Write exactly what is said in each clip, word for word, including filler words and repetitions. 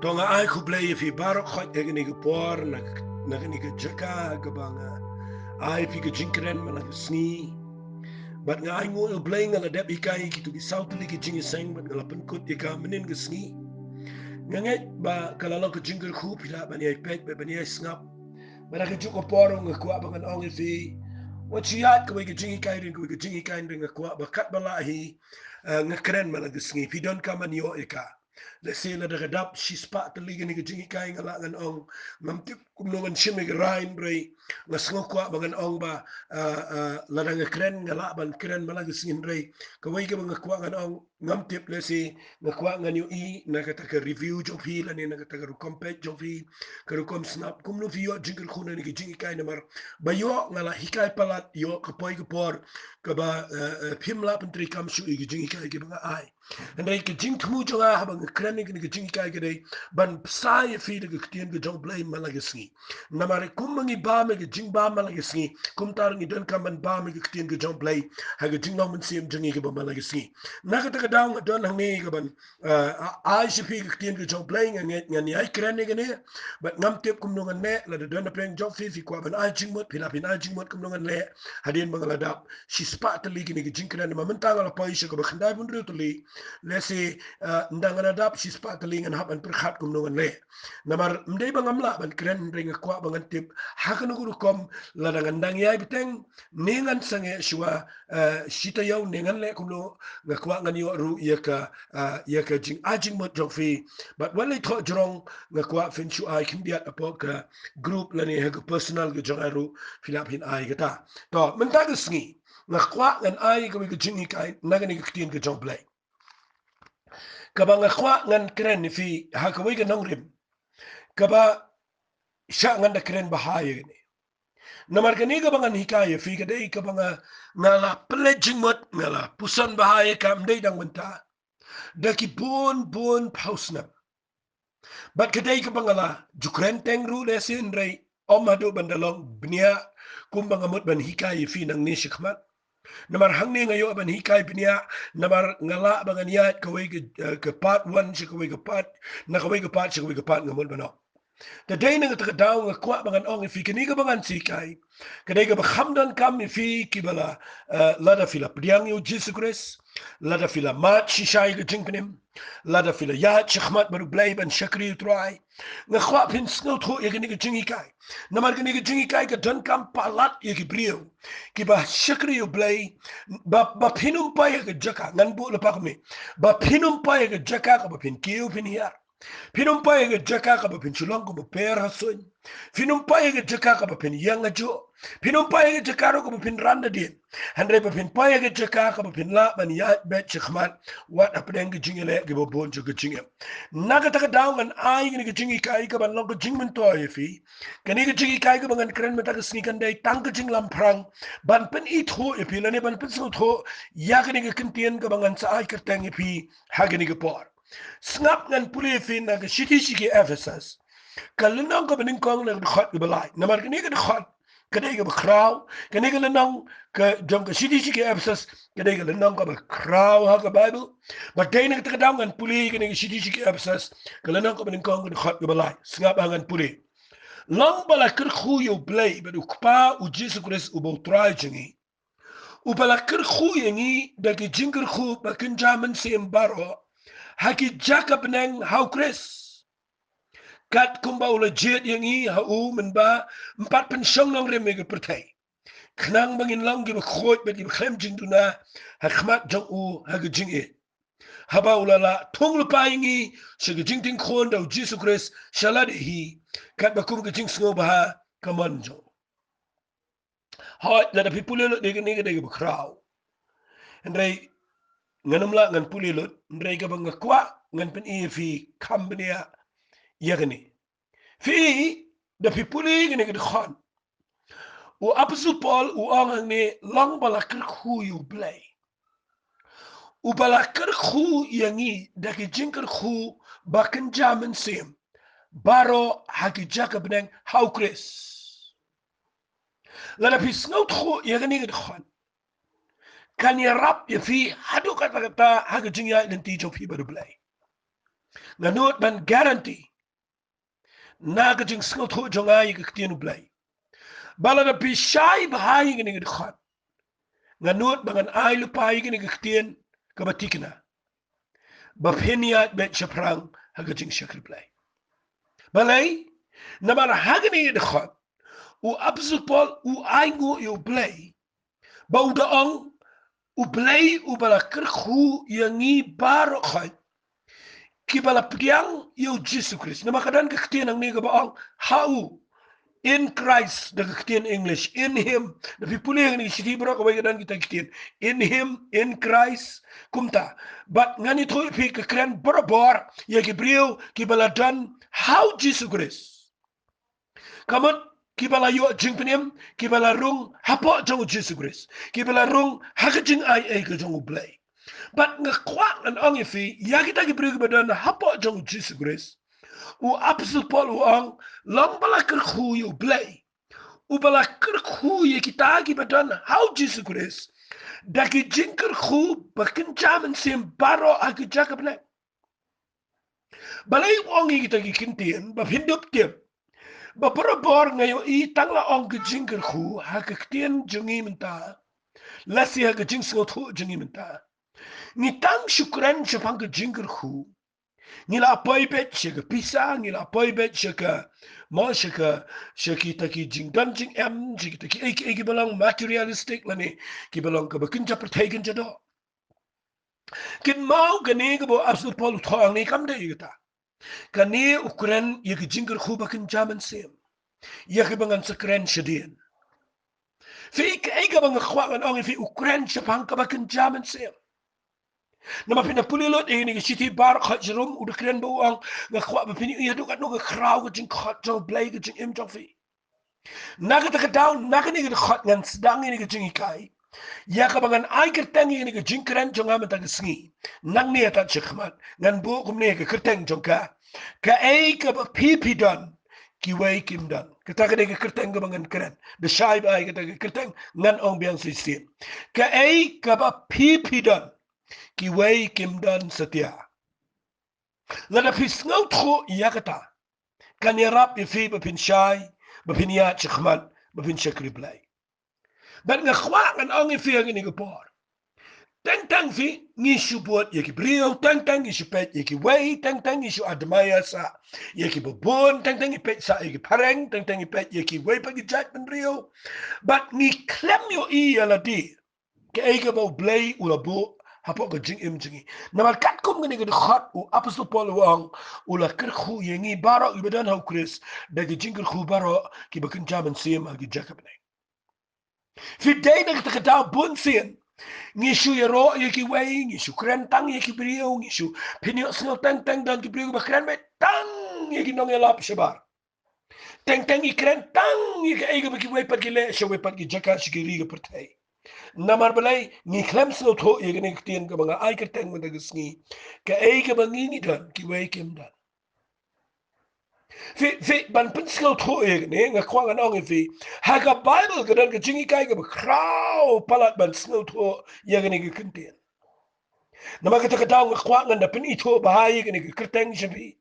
To nga ai khublei ïa phi baroh khoit ha kane ka por na, na kane ka jaka kaba nga ai phi ka jingkren man la ka sngi. Bad nga ai nguh ïa U Blei nga la dep hikai ïa kito ki saw tylli ki jingïaseng bad nga la pynkut ïa ka mynnin ka sngi. Nga ngeit ba ka la long ka jingkyrkhu phi lah ban ïai peit bad ban ïai sngap. Bad ha kajuh ka por nga kwah ba ngan ong ïa phi, wat shu ïaid kawei ka jinghikai ring kawei ka jinghikai ring, nga kwah ba katba lah hi, eh, nga kren man la ka sngi, phi donkam ban ïoh ïa ka. Lehse lada ka dap shispah tylli kane ka jinghikai nga lah ngan ong, ngam tip kumno ngan shim ïa ka rai, hynrei nga sngew kwah ba ngan ong ba, ah, ah, lada nga kren nga lah ban kren man la ka sngi, hynrei kawei kaba nga kwah ngan ong, ngam tip, lehse nga kwah ngan ïohi na kata ka review jong phi lane na kata ka rukom peit jong phi, ka rukom sngap, kumno phi ïoh jingkyrkhu na kane ka jinghikai, namar ba ïoh nga la hikai palat ïoh ka poi ka por kaba, eh, eh, phim lah pyntreikam shuh ïa ka jinghikai kaba nga ai. Hynrei ka jingthmu jong nga haba nga kren ïa kane ka jinghikai ka dei ban pynshai ïa phi da ka ktien ka jong U Blei man la ka sngi. Namar kumba ngi bam ïa ka jingbam man la ka sngi, kumta ruh ngi donkam ban bam ïa ka ktien ka jong U Blei ha ka jinglong mynsiem jong ngi kaba man la ka sngi. Na kata ka daw nga don hangne kaban, ah, ah, ai sha phi ka ktien ka jong U Blei, nga ngeit ngan ïai kren ïa kane. Bad ngam tip kumno ngan leh, lada don na pdeng jong phi phi kwah ban ai jingmut, phi lah phin ai jingmut kumno ngan leh. Hadien ba nga la dap shispah tylli kane ka jingkren, namar mynta nga la poi sha kaba khyndai bun hynriew tylli. Lehse, ah, ynda nga la dap shispah tylli ngan hap ban pyrkhat kumno ngan leh. Namar ym dei ba ngam lah ban kren, hynrei nga kwah ba ngan tip ha kano ka rukom, lada ngan dang ïai bteng ne ngan sangeh shuwa, eh, shi taïew ne ngan leh kumno, nga kwah ngan ïoh ruh ïa ka, eh, ïa ka jingai jingmut jong phi. Bad wat leit thoh jrong, nga kwah phin shu ai khyndiat hapoh ka group lane ha ka personal ka jong nga ruh, phi lah phin ai kata. To, mynta ka sngi nga kwah ngan ai kawei ka jinghikai na kane ka ktien ka jong U Blei kaba nga kwah ngan kren ïa phi ha kawei ka nongrim kaba shah ngan da kren bha ïa kane. Namar kane kaba ngan hikai ïa phi ka dei kaba nga, nga la pynleit jingmut, nga la puson bha ïa ka, ym dei dang mynta, da ki bun bun phew snem. Bad ka dei kaba nga la ju kren teng ruh lehse, hynrei ym haduh ban da long bniah kumba nga mut ban hikai ïa phi nangne shakhmat. Namar hangne nga ïoh ban hikai bniah, namar nga lah ba ngan ïaid kawei ka, eh, ka part one sha kawei ka part, na kawei ka part sha kawei ka part, nga mut ban ong. Te dei na kata ka daw nga kwah ba ngan ong ïa phi kane kaba ngan sa hikai ka dei kaba kham donkam ïa phi kiba la, eh, lada phi la pdiang ïa U Jisu Khrist, lada phi la mad shisha ïa ka jingpynim, lada phi la ïaid shakhmat bad U Blei ban shakri U Trai. Nga kwah phin sngewthuh ïa kane ka jinghikai. Namar kane ka jinghikai ka donkam palat ïa ki briew kiba shakri U Blei, ba, ba phin ym poi ha ka jaka, ngan buh lypa kumne, ba phin ym poi ha ka jaka kaba phin kiew phin hiar. Phin ym poi ha ka jaka kaba phin shu long kum u per ha suiñ. Phin ym poi ha ka jaka kaba phin ïeng hajuh. Phin ym poi ha ka jaka ruh kaba phin ran da dien. Hynrei ba phin poi ha ka jaka kaba phin lah ban ïaid beit shakhmat wat hapdeng ka jingïaleh kiba bun jong ka jingim. Na kata ka daw ngan ai kane ka jinghikai kaban long ka jingmyntoi ïa phi. Kane ka jinghikai kaba ngan kren mynta ka sngi kan dei tang ka jinglamphrang ban pynithuh ïa phi lane ban pynsngewthuh ïa kane ka kyntien kaba ngan sa ai kyrteng ïa phi ha kane ka por. Sngap, ngan pule ïa phi na ka shithi sha ki Ephesus, ka lynnong kaba nyngkong na ka dkhot kaba lai. Namar kane ka dkhot ka dei kaba khraw, kane ka lynnong ka jong ka shithi sha ki Ephesus ka dei ka lynnong kaba khraw ha ka Baibl. Bad dei na kata ka daw ngan pule ïa kane ka shithi sha ki Ephesus, ka lynnong kaba nyngkong, ka dkhot kaba lai. Sngap ha, ngan pule. Long ba la kyrkhu ïa U Blei bad U Kpa U Jisu Khrist uba U Trai jong ngi, uba la kyrkhu ïa ngi da ki jingkyrkhu ba kynja mynsiem baroh ha ki jaka bneng ha U Khrist, kat kumba u la jied ïa ngi ha u mynba ym pat pynshong nongrim ïa ka pyrthei, khnang ba ngin long kiba khuid bad kiba khlem jingduna ha khmat jong u ha ka jingïeit, haba u la lah thung lypa ïa ngi sha ka jingting khun da U Jisu Khrist sha lade hi, katba kum ka jingsngewbha ka mon jong u. Hooid, lada phi pule lut, dei kane ka dei kaba khraw. Hynrei ngan ym lah ngan pule lut, hynrei kaba nga kwah ngan pyni ïa phi kham bniah ïa kane. Phi, da phi pule kane ka dkhot, u Apostol Paul u ong hangne, long ba la kyrkhu ïa U Blei. Uba la kyrkhu ïa ngi da ki jingkyrkhu ba kynja mynsiem baroh ha ki jaka bneng ha U Khrist. Lada phi sngewthuh ïa kane ka dkhot, kan ïarap ïa phi haduh katta katta ha ka jingïaid lynti jong phi bad U Blei. Nga nud ban guarantee na ka jingsngewthuh jong nga ïa ka ktien U Blei. Ba lada phi shai bha ïa kane ka dkhot, nga nud ba ngan ai lypa ïa kane ka ktien kaba thikna, ba phin ïaid beit shaphrang ha ka jingshakri Blei. Balei? Namar ha kane ka dkhot u Apostol Paul u ainguh ïa U Blei, ba u da ong, U Blei uba la kyrkhu ïa ngi baroh khoit kiba la pdiang ïa U Jisu Khrist. Namar ka don ka ktien hangne kaba ong ha u, in Christ, da ka ktien English, in him. Da phi pule hangne shithi baroh kawei ka don kita ki ktien, in him, in Christ. Kumta, bad ngan ïathuh ïa phi, ka kren barabor ïa ki briew kiba la don ha U Jisu Khrist. Ka mut kiba la ïoh jingpynim, kiba la rung hapoh jong U Jisu Khrist, kiba la rung ha ka jingai ei ka jong U Blei. Bad nga kwah ngan ong ïa phi, ïa kita ki briew kiba don hapoh jong U Jisu Khrist, u Apostol Paul u ong, long ba la kyrkhu ïa U Blei, uba la kyrkhu ïa kita kiba don ha U Jisu Khrist da ki jingkyrkhu ba kynja mynsiem baroh ha ki jaka bneng. Balei u ong ïa kita ki ktien? Ba phin dup tip ba barabor nga ïohi tang la ong ka jingkyrkhu ha ka ktien jong ngi mynta, lehse ha ka jingsngewthuh jong ngi mynta, ngi tang shu kren shaphang ka jingkyrkhu. Ngi la poi beit sha ka pisa, ngi la poi beit sha ka, mo, sha ka, sha kita ki jingdon jingem, sha kita ki ei ki ei kiba long materialistic lane kiba long kaba kynja pyrthei kynja doh. Kynmaw kane kaba u Apostol Paul u thoh hangne kam dei ïa kata. Kane u kren ïa ka jingkyrkhu ba kynja mynsiem, ïa kaba ngan sa kren shadien. Phi, kaei kaba nga kwah ngan ong ïa phi, u kren shaphang kaba kynja mynsiem. Namar phin da pule lut ïa kane ka shithi Baroh Khoit Jarum, u da kren ba u ong, nga kwah ba phin ïohi haduh katno ka khraw ka jingkhot jong U Blei ha ka jingim jong phi. Na kata ka daw, na kane ka dkhot ngan sdang ïa kane ka jinghikai, ïa kaba ngan ai kyrteng ïa kane ka jingkren jong nga mynta ka sngi. Nangne tad shakhmat ngan buh kumne ka kyrteng jong ka: Kaei kaba phi phi don, kiwei kim don. Kata ka dei ka kyrteng kaba ngan kren. Da shai ba ai kata ka kyrteng, ngan ong biang shisien. Kaei kaba phi phi don, kiwei kim don satia. Lada phi sngewthuh ïa kata, kan ïarap ïa phi ba phin shai, ba phin ïaid shakhmat, ba phin shakri Blei. Bad nga kwah ngan ong ïa phi ha kane ka por, teng teng phi, ngi shu bud ïa ki briew, teng teng ngi shu peit ïa kiwei, teng teng ngi shu admire sa ïa kiba bun, teng teng ngi peit sa ïa ki phareng, teng teng ngi peit ïa kiwei pat ki jait bynriew. Bad ngi khlem ïohi ïa lade kaei kaba U Blei u la buh hapoh ka jingim jong ngi. Namar katkum kane ka dkhot, u Apostol Paul u ong, u la kyrkhu ïa ngi baroh kiba don ha U Khrist da ki jingkyrkhu baroh kiba kynja mynsiem ha ki jaka bneng. Phi, dei na kata ka daw bun sien ngi shu ïaroh ïa kiwei, ngi shu kren tang ïa ki briew, ngi shu, phin ïohsngew teng teng don ki briew kiba kren beit tang ïa ki nongïalap shabar. Teng teng ngi kren tang ïa kaei kaba kiwei pat ki leh sha wei pat ki jaka, sha ki ri ka pyrthei. Namar balei? Ngi khlem sngewthuh ïa kane ka ktien kaba nga ai kyrteng mynta ka sngi, kaei kaba ngi ngi don, kiwei kim don. Phi, phi, ban pynsngewthuh ïa kane, nga kwah ngan ong ïa phi, ha ka Baibl ka don ka jinghikai kaba khraw palat ban sngewthuh ïa kane ka ktien. Namar kata ka daw nga kwah ngan da pynithuh bha ïa kane ka kyrteng sha phi,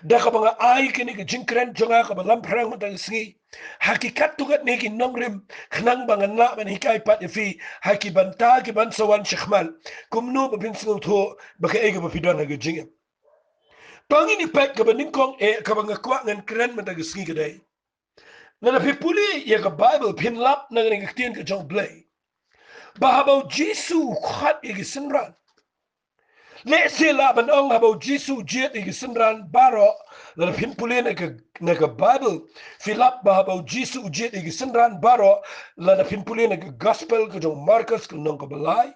da kaba nga ai kane ka jingkren jong nga kaba lamphrang mynta ka sngi ha ki katto katne ki nongrim, khnang ba ngan lah ban hikai pat ïa phi ha ki bynta ki ban sa wan shakhmat, kumno ba phin sngewthuh ba kaei kaba phi don ha ka jingim. To ngin ïa peit kaba nyngkong eh, kaba nga kwah ngan kren mynta ka sngi ka dei, lada phi pule ïa ka Baibl, phin lap na kane ka ktien ka jong U Blei, ba haba U Jisu u khot ïa ki synran, lehse lah ban ong haba U Jisu u jied ïa ki synran baroh, lada phin pule na ka, na ka Baibl, phi lap ba haba U Jisu u jied ïa ki synran baroh, lada phin pule na ka Gospel ka jong u Markos ka lynnong kaba lai,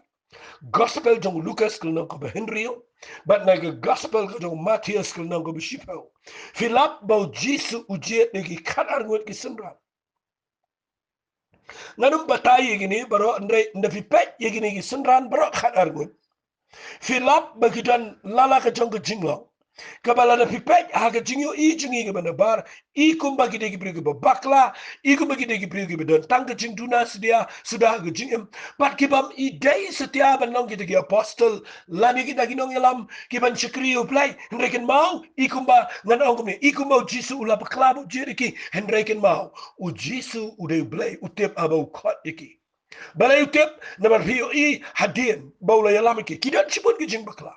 Gospel jong u Lukas ka lynnong kaba hynriew, bad na ka Gospel ka jong u Mathaios ka lynnong kaba shiphew, phi lap ba U Jisu u jied ïa ki khatar ngut ki synran. Ngan ym batai ïa kine baroh, hynrei ynda phi peit ïa kine ki synran baroh khatar ngut, phi lap ba ki don la la ka jong ka jinglong. Kaba lada phi peit ha ka jingïohi jong ngi kaba nabar, i kumba ki dei ki briew kiba bakla, i kumba ki dei ki briew kiba don tang ka jingduna suda, suda ha ka jingim. Bad ki bym i dei satia ban long kita ki apostol, lane kita ki nongïalam kiban shakri ïa U Blei. Hynrei kynmaw, i kumba ngan ong kumne, i kumba U Jisu u la bakla bad u jied ïa ki, hynrei kynmaw, U Jisu u dei U Blei, u tip haba u khot ïa ki. Balei u tip? Namar phi ïohi hadien ba u la ïalam ïa ki, ki don shibun ki jingbakla.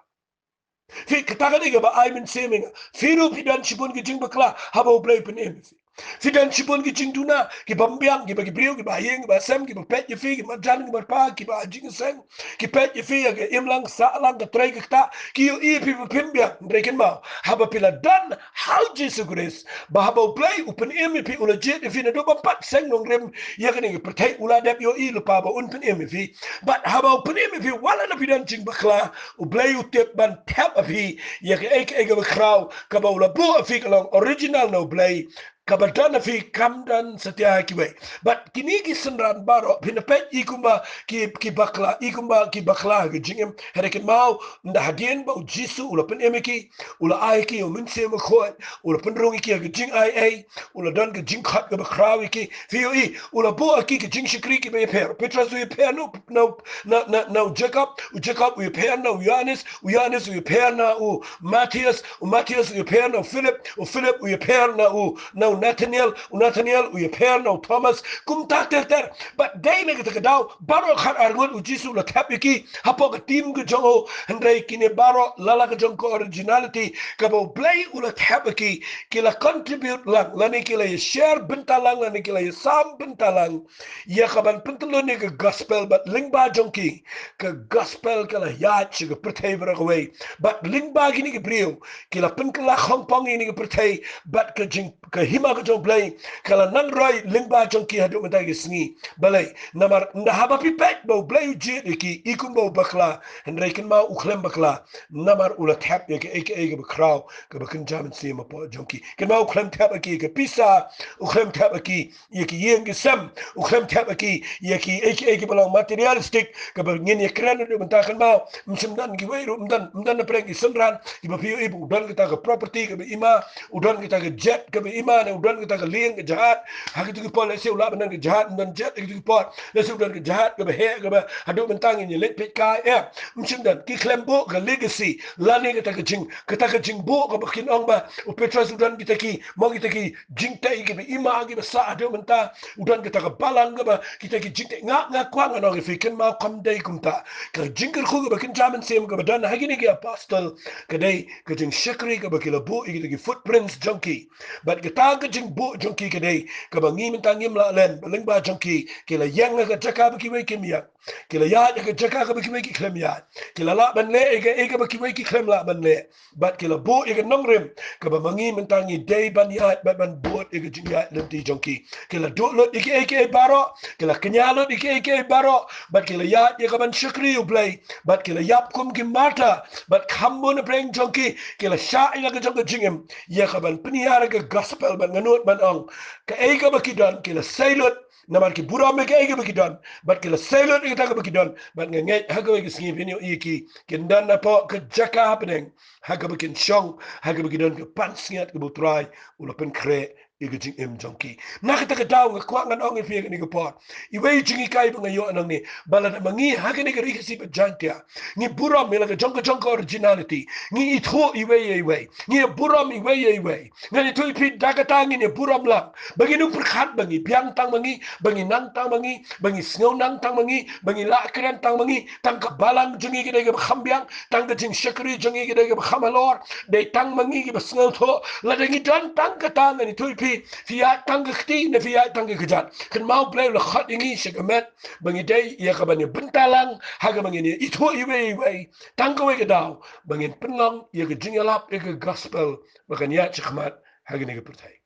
Phi, kata ka dei kaba ai mynsiem ïa nga. Phi ruh phi don shibun ki jingbakla haba U Blei u pynim ïa phi. Phi don shibun ki jingduna, ki bym biang, kiba ki briew, kiba ha ïing, kiba ha sem, kiba peit ïa phi, ki marjan, ki marpa, kiba ha jingïaseng, ki peit ïa phi ïa ka imlang, sahlang, ka trei, ka ktah, ki ïohi ïa phi ba phim biang. Hynrei kynmaw, haba phi la don ha U Jisu Khrist, ba haba U Blei u pynim ïa phi, u la jied ïa phi naduh bym pat seng nongrim ïa kane ka pyrthei, u la dep ïohi lypa ba un pynim ïa phi. Bad haba u pynim ïa phi, wat la phi don jingbakla, U Blei u tip ban thep ha phi ïa kaei kaei kaba khraw, kaba u la buh ha phi ka long original na U Blei, kaba don ha phi kam don satia ha kiwei. Bad kine ki synran baroh, phin peit i kumba ki, ki bakla, i kumba ki bakla ha ka jingim. Hynrei kynmaw, ynda hadien ba U Jisu u la pynim ïa ki, u la ai ïa ki ïa U Mynsiem Bakhuid, u la pynrung ïa ki ha ka jingaiei, u la don ka jingkhot kaba khraw ïa ki. Phi ïohi, u la buh ha ki ka jingshakri kiba ïapher. U Petros u ïapher na u, na u, na, na, na u Jakob, u Jakob u ïapher na u Ïoannis, u Ïoannis u ïapher na u Mathaios, u Mathaios u ïapher na u Philip, u Philip u ïapher na u, na u Nathaniel, u Nathaniel u ïapher na u Thomas. Kumta ter ter. Bad dei na kata ka daw, baroh khatar ngut U Jisu u la thep ïa ki hapoh ka team ka jong u. Hynrei kine baroh, la la ka jong ka originality, kaba U Blei u la thep ïa ki, ki la contribute lang, lane ki la ïa share bynta lang, lane ki la ïa sam bynta lang ïa kaban pyntyllun ïa ka gospel. Bad lyngba jong ki, ka gospel ka la ïaid sha ka pyrthei baroh kawei. Bad lyngba kine ki briew, ki la pynkylla khongpong ïa kane ka pyrthei. Bad ka jing, ka hima ka jong U Blei ka la nang roi lyngba jong ki haduh mynta ka sngi. Balei? Namar ynda haba phi peit ba U Blei u jied ïa ki, i kumba u bakla, hynrei kynmaw, u khlem bakla. Namar u la thep ïa kaei kaei kaba khraw, kaba kynja mynsiem hapoh jong ki. Kynmaw, u khlem thep ïa ki ïa ka pisa, u khlem thep ïa ki ïa ki ïing ki sem, u khlem thep ïa ki ïa kiei kiei kiba long materialistic, kaba ngin ïa kren haduh mynta. Kynmaw, ym shym don kiwei ruh, ym don, ym don na pdeng ki synran kiba phi ïohi ba u don kata ka property kaba ima, u don kata ka jet kaba ima, ne u don kata ka lieng ka jahaj. Ha kito ki por lehse u lah ban don ka jahaj, ym don jet ha kito ki por. Lehse u don ka jahaj kaba heh, kaba haduh mynta ngin ïa leit peit kai, em. Ym shym don. Ki khlem buh ka legacy, lane kata ka jing, kata ka jingbuh kaba kin ong ba u Petros u don kita ki, mo, kita ki jingtei kiba ima, kiba sah haduh mynta. U don kata ka balang kaba, kita ki jingtei. Nga, nga kwah ngan ong ïa phi, kynmaw, kam dei kumta. Ka jingkyrkhu kaba kynja mynsiem kaba don ha kine ki apostol ka dei ka jingshakri kaba ki la buh ïa kita ki footprints jong ki. Bad kata ka jingbuh jong ki ka dei kaba ngi mynta ngim lah len, ba lyngba jong ki, ki la ïeng ha ka jaka ba kiwei kim ïeng. Ki la ïaid ha ka jaka kaba kiwei ki khlem ïaid. Ki la lah ban leh ïa kaei kaba kiwei ki khlem lah ban leh. Bad ki la buh ïa ka nongrim kaba ma ngi mynta ngi dei ban ïaid bad ban bud ïa ka jingïaid lynti jong ki. Ki la duh lut ïa kiei kiei baroh, ki la kñia lut ïa kiei kiei baroh, bad ki la ïaid ïa kaban shakri U Blei. Bad ki la ïap kum ki martyr, bad kham bun na pdeng jong ki, ki la shah ïa la ka jong ka jingim ïa kaban pynïar ïa ka gospel. Bad nga nud ban ong, kaei kaba ki don ki la sei lut, namar ki burom ïa kaei kaba ki don, bad ki la sei lut ïa kata kaba ki don. Bad nga ngeit ha kawei ka sngi phin ïohi ïa ki kin don hapoh ka jaka hapdeng, ha kaba kin shong, ha kaba ki don ka pansngiat kaba U Trai u la pynkhreh ïa ka jingim jong ki. Na kata ka daw nga kwah ngan ong ïa phi ha kane ka por, iwei i jinghikai ba nga ïoh nangne, ba lada ma ngi ha kane ka Ri Khasi bad Jaiñtia ngi burom ïa la ka jong ka jong ka originality, ngi ithuh iwei ïa iwei, ngi ïa burom iwei ïa iwei. Ngan ïathuh ïa phi, da kata ngin ïa burom lang. Ba ngin ym pyrkhat ba ngi biang tang ma ngi, ba ngi nang tang ma ngi, ba ngi sngew nang tang ma ngi, ba ngi lah kren tang ma ngi. Tang ka balang jong ngi ka dei kaba kham biang, tang ka jingshakri jong ngi ka dei kaba kham halor. Dei tang ma ngi kiba sngewthuh. Lada ngi don tang kata, ngan ïathuh ïa phi, phi ïaid tang ka kti ne phi ïaid tang ka kjat, kynmaw, U Blei u la khot ïa ngi sha ka met ba ngi dei ïa kaban ïa bynta lang, ha kaba ngin ïa ithuh iwei ïa iwei. Tang kawei ka daw ba ngin pynlong ïa ka jingïalap ïa ka gospel ba kan ïaid shakhmat ha kane ka pyrthei.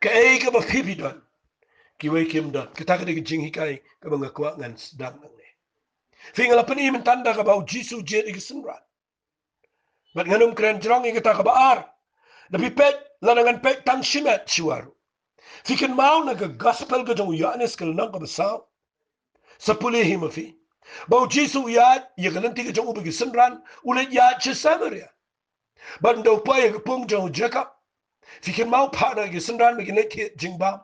Kaei kaba phi phi don, kiwei kim don. Kata ka dei ka jinghikai kaba nga kwah ngan sdang nangne. Phi, nga la pyni mynta da kaba U Jisu u jied ïa ki synran. Bad ngan ym kren jrong ïa kata kaba ar. Lada phi peit, lada ngan peit tang shimet shuwa ruh, phi kynmaw na ka gospel ka jong u Ïoannis ka lynnong kaba saw, sa pule hi ma phi, ba U Jisu u ïaid ïa ka lynti ka jong u bad ki synran, u leit ïaid sha Samaria. Bad ynda u poi ha ka pung jong u Jakob, phi kynmaw, phah noh ïa ki synran ba kin leit thied jingbam.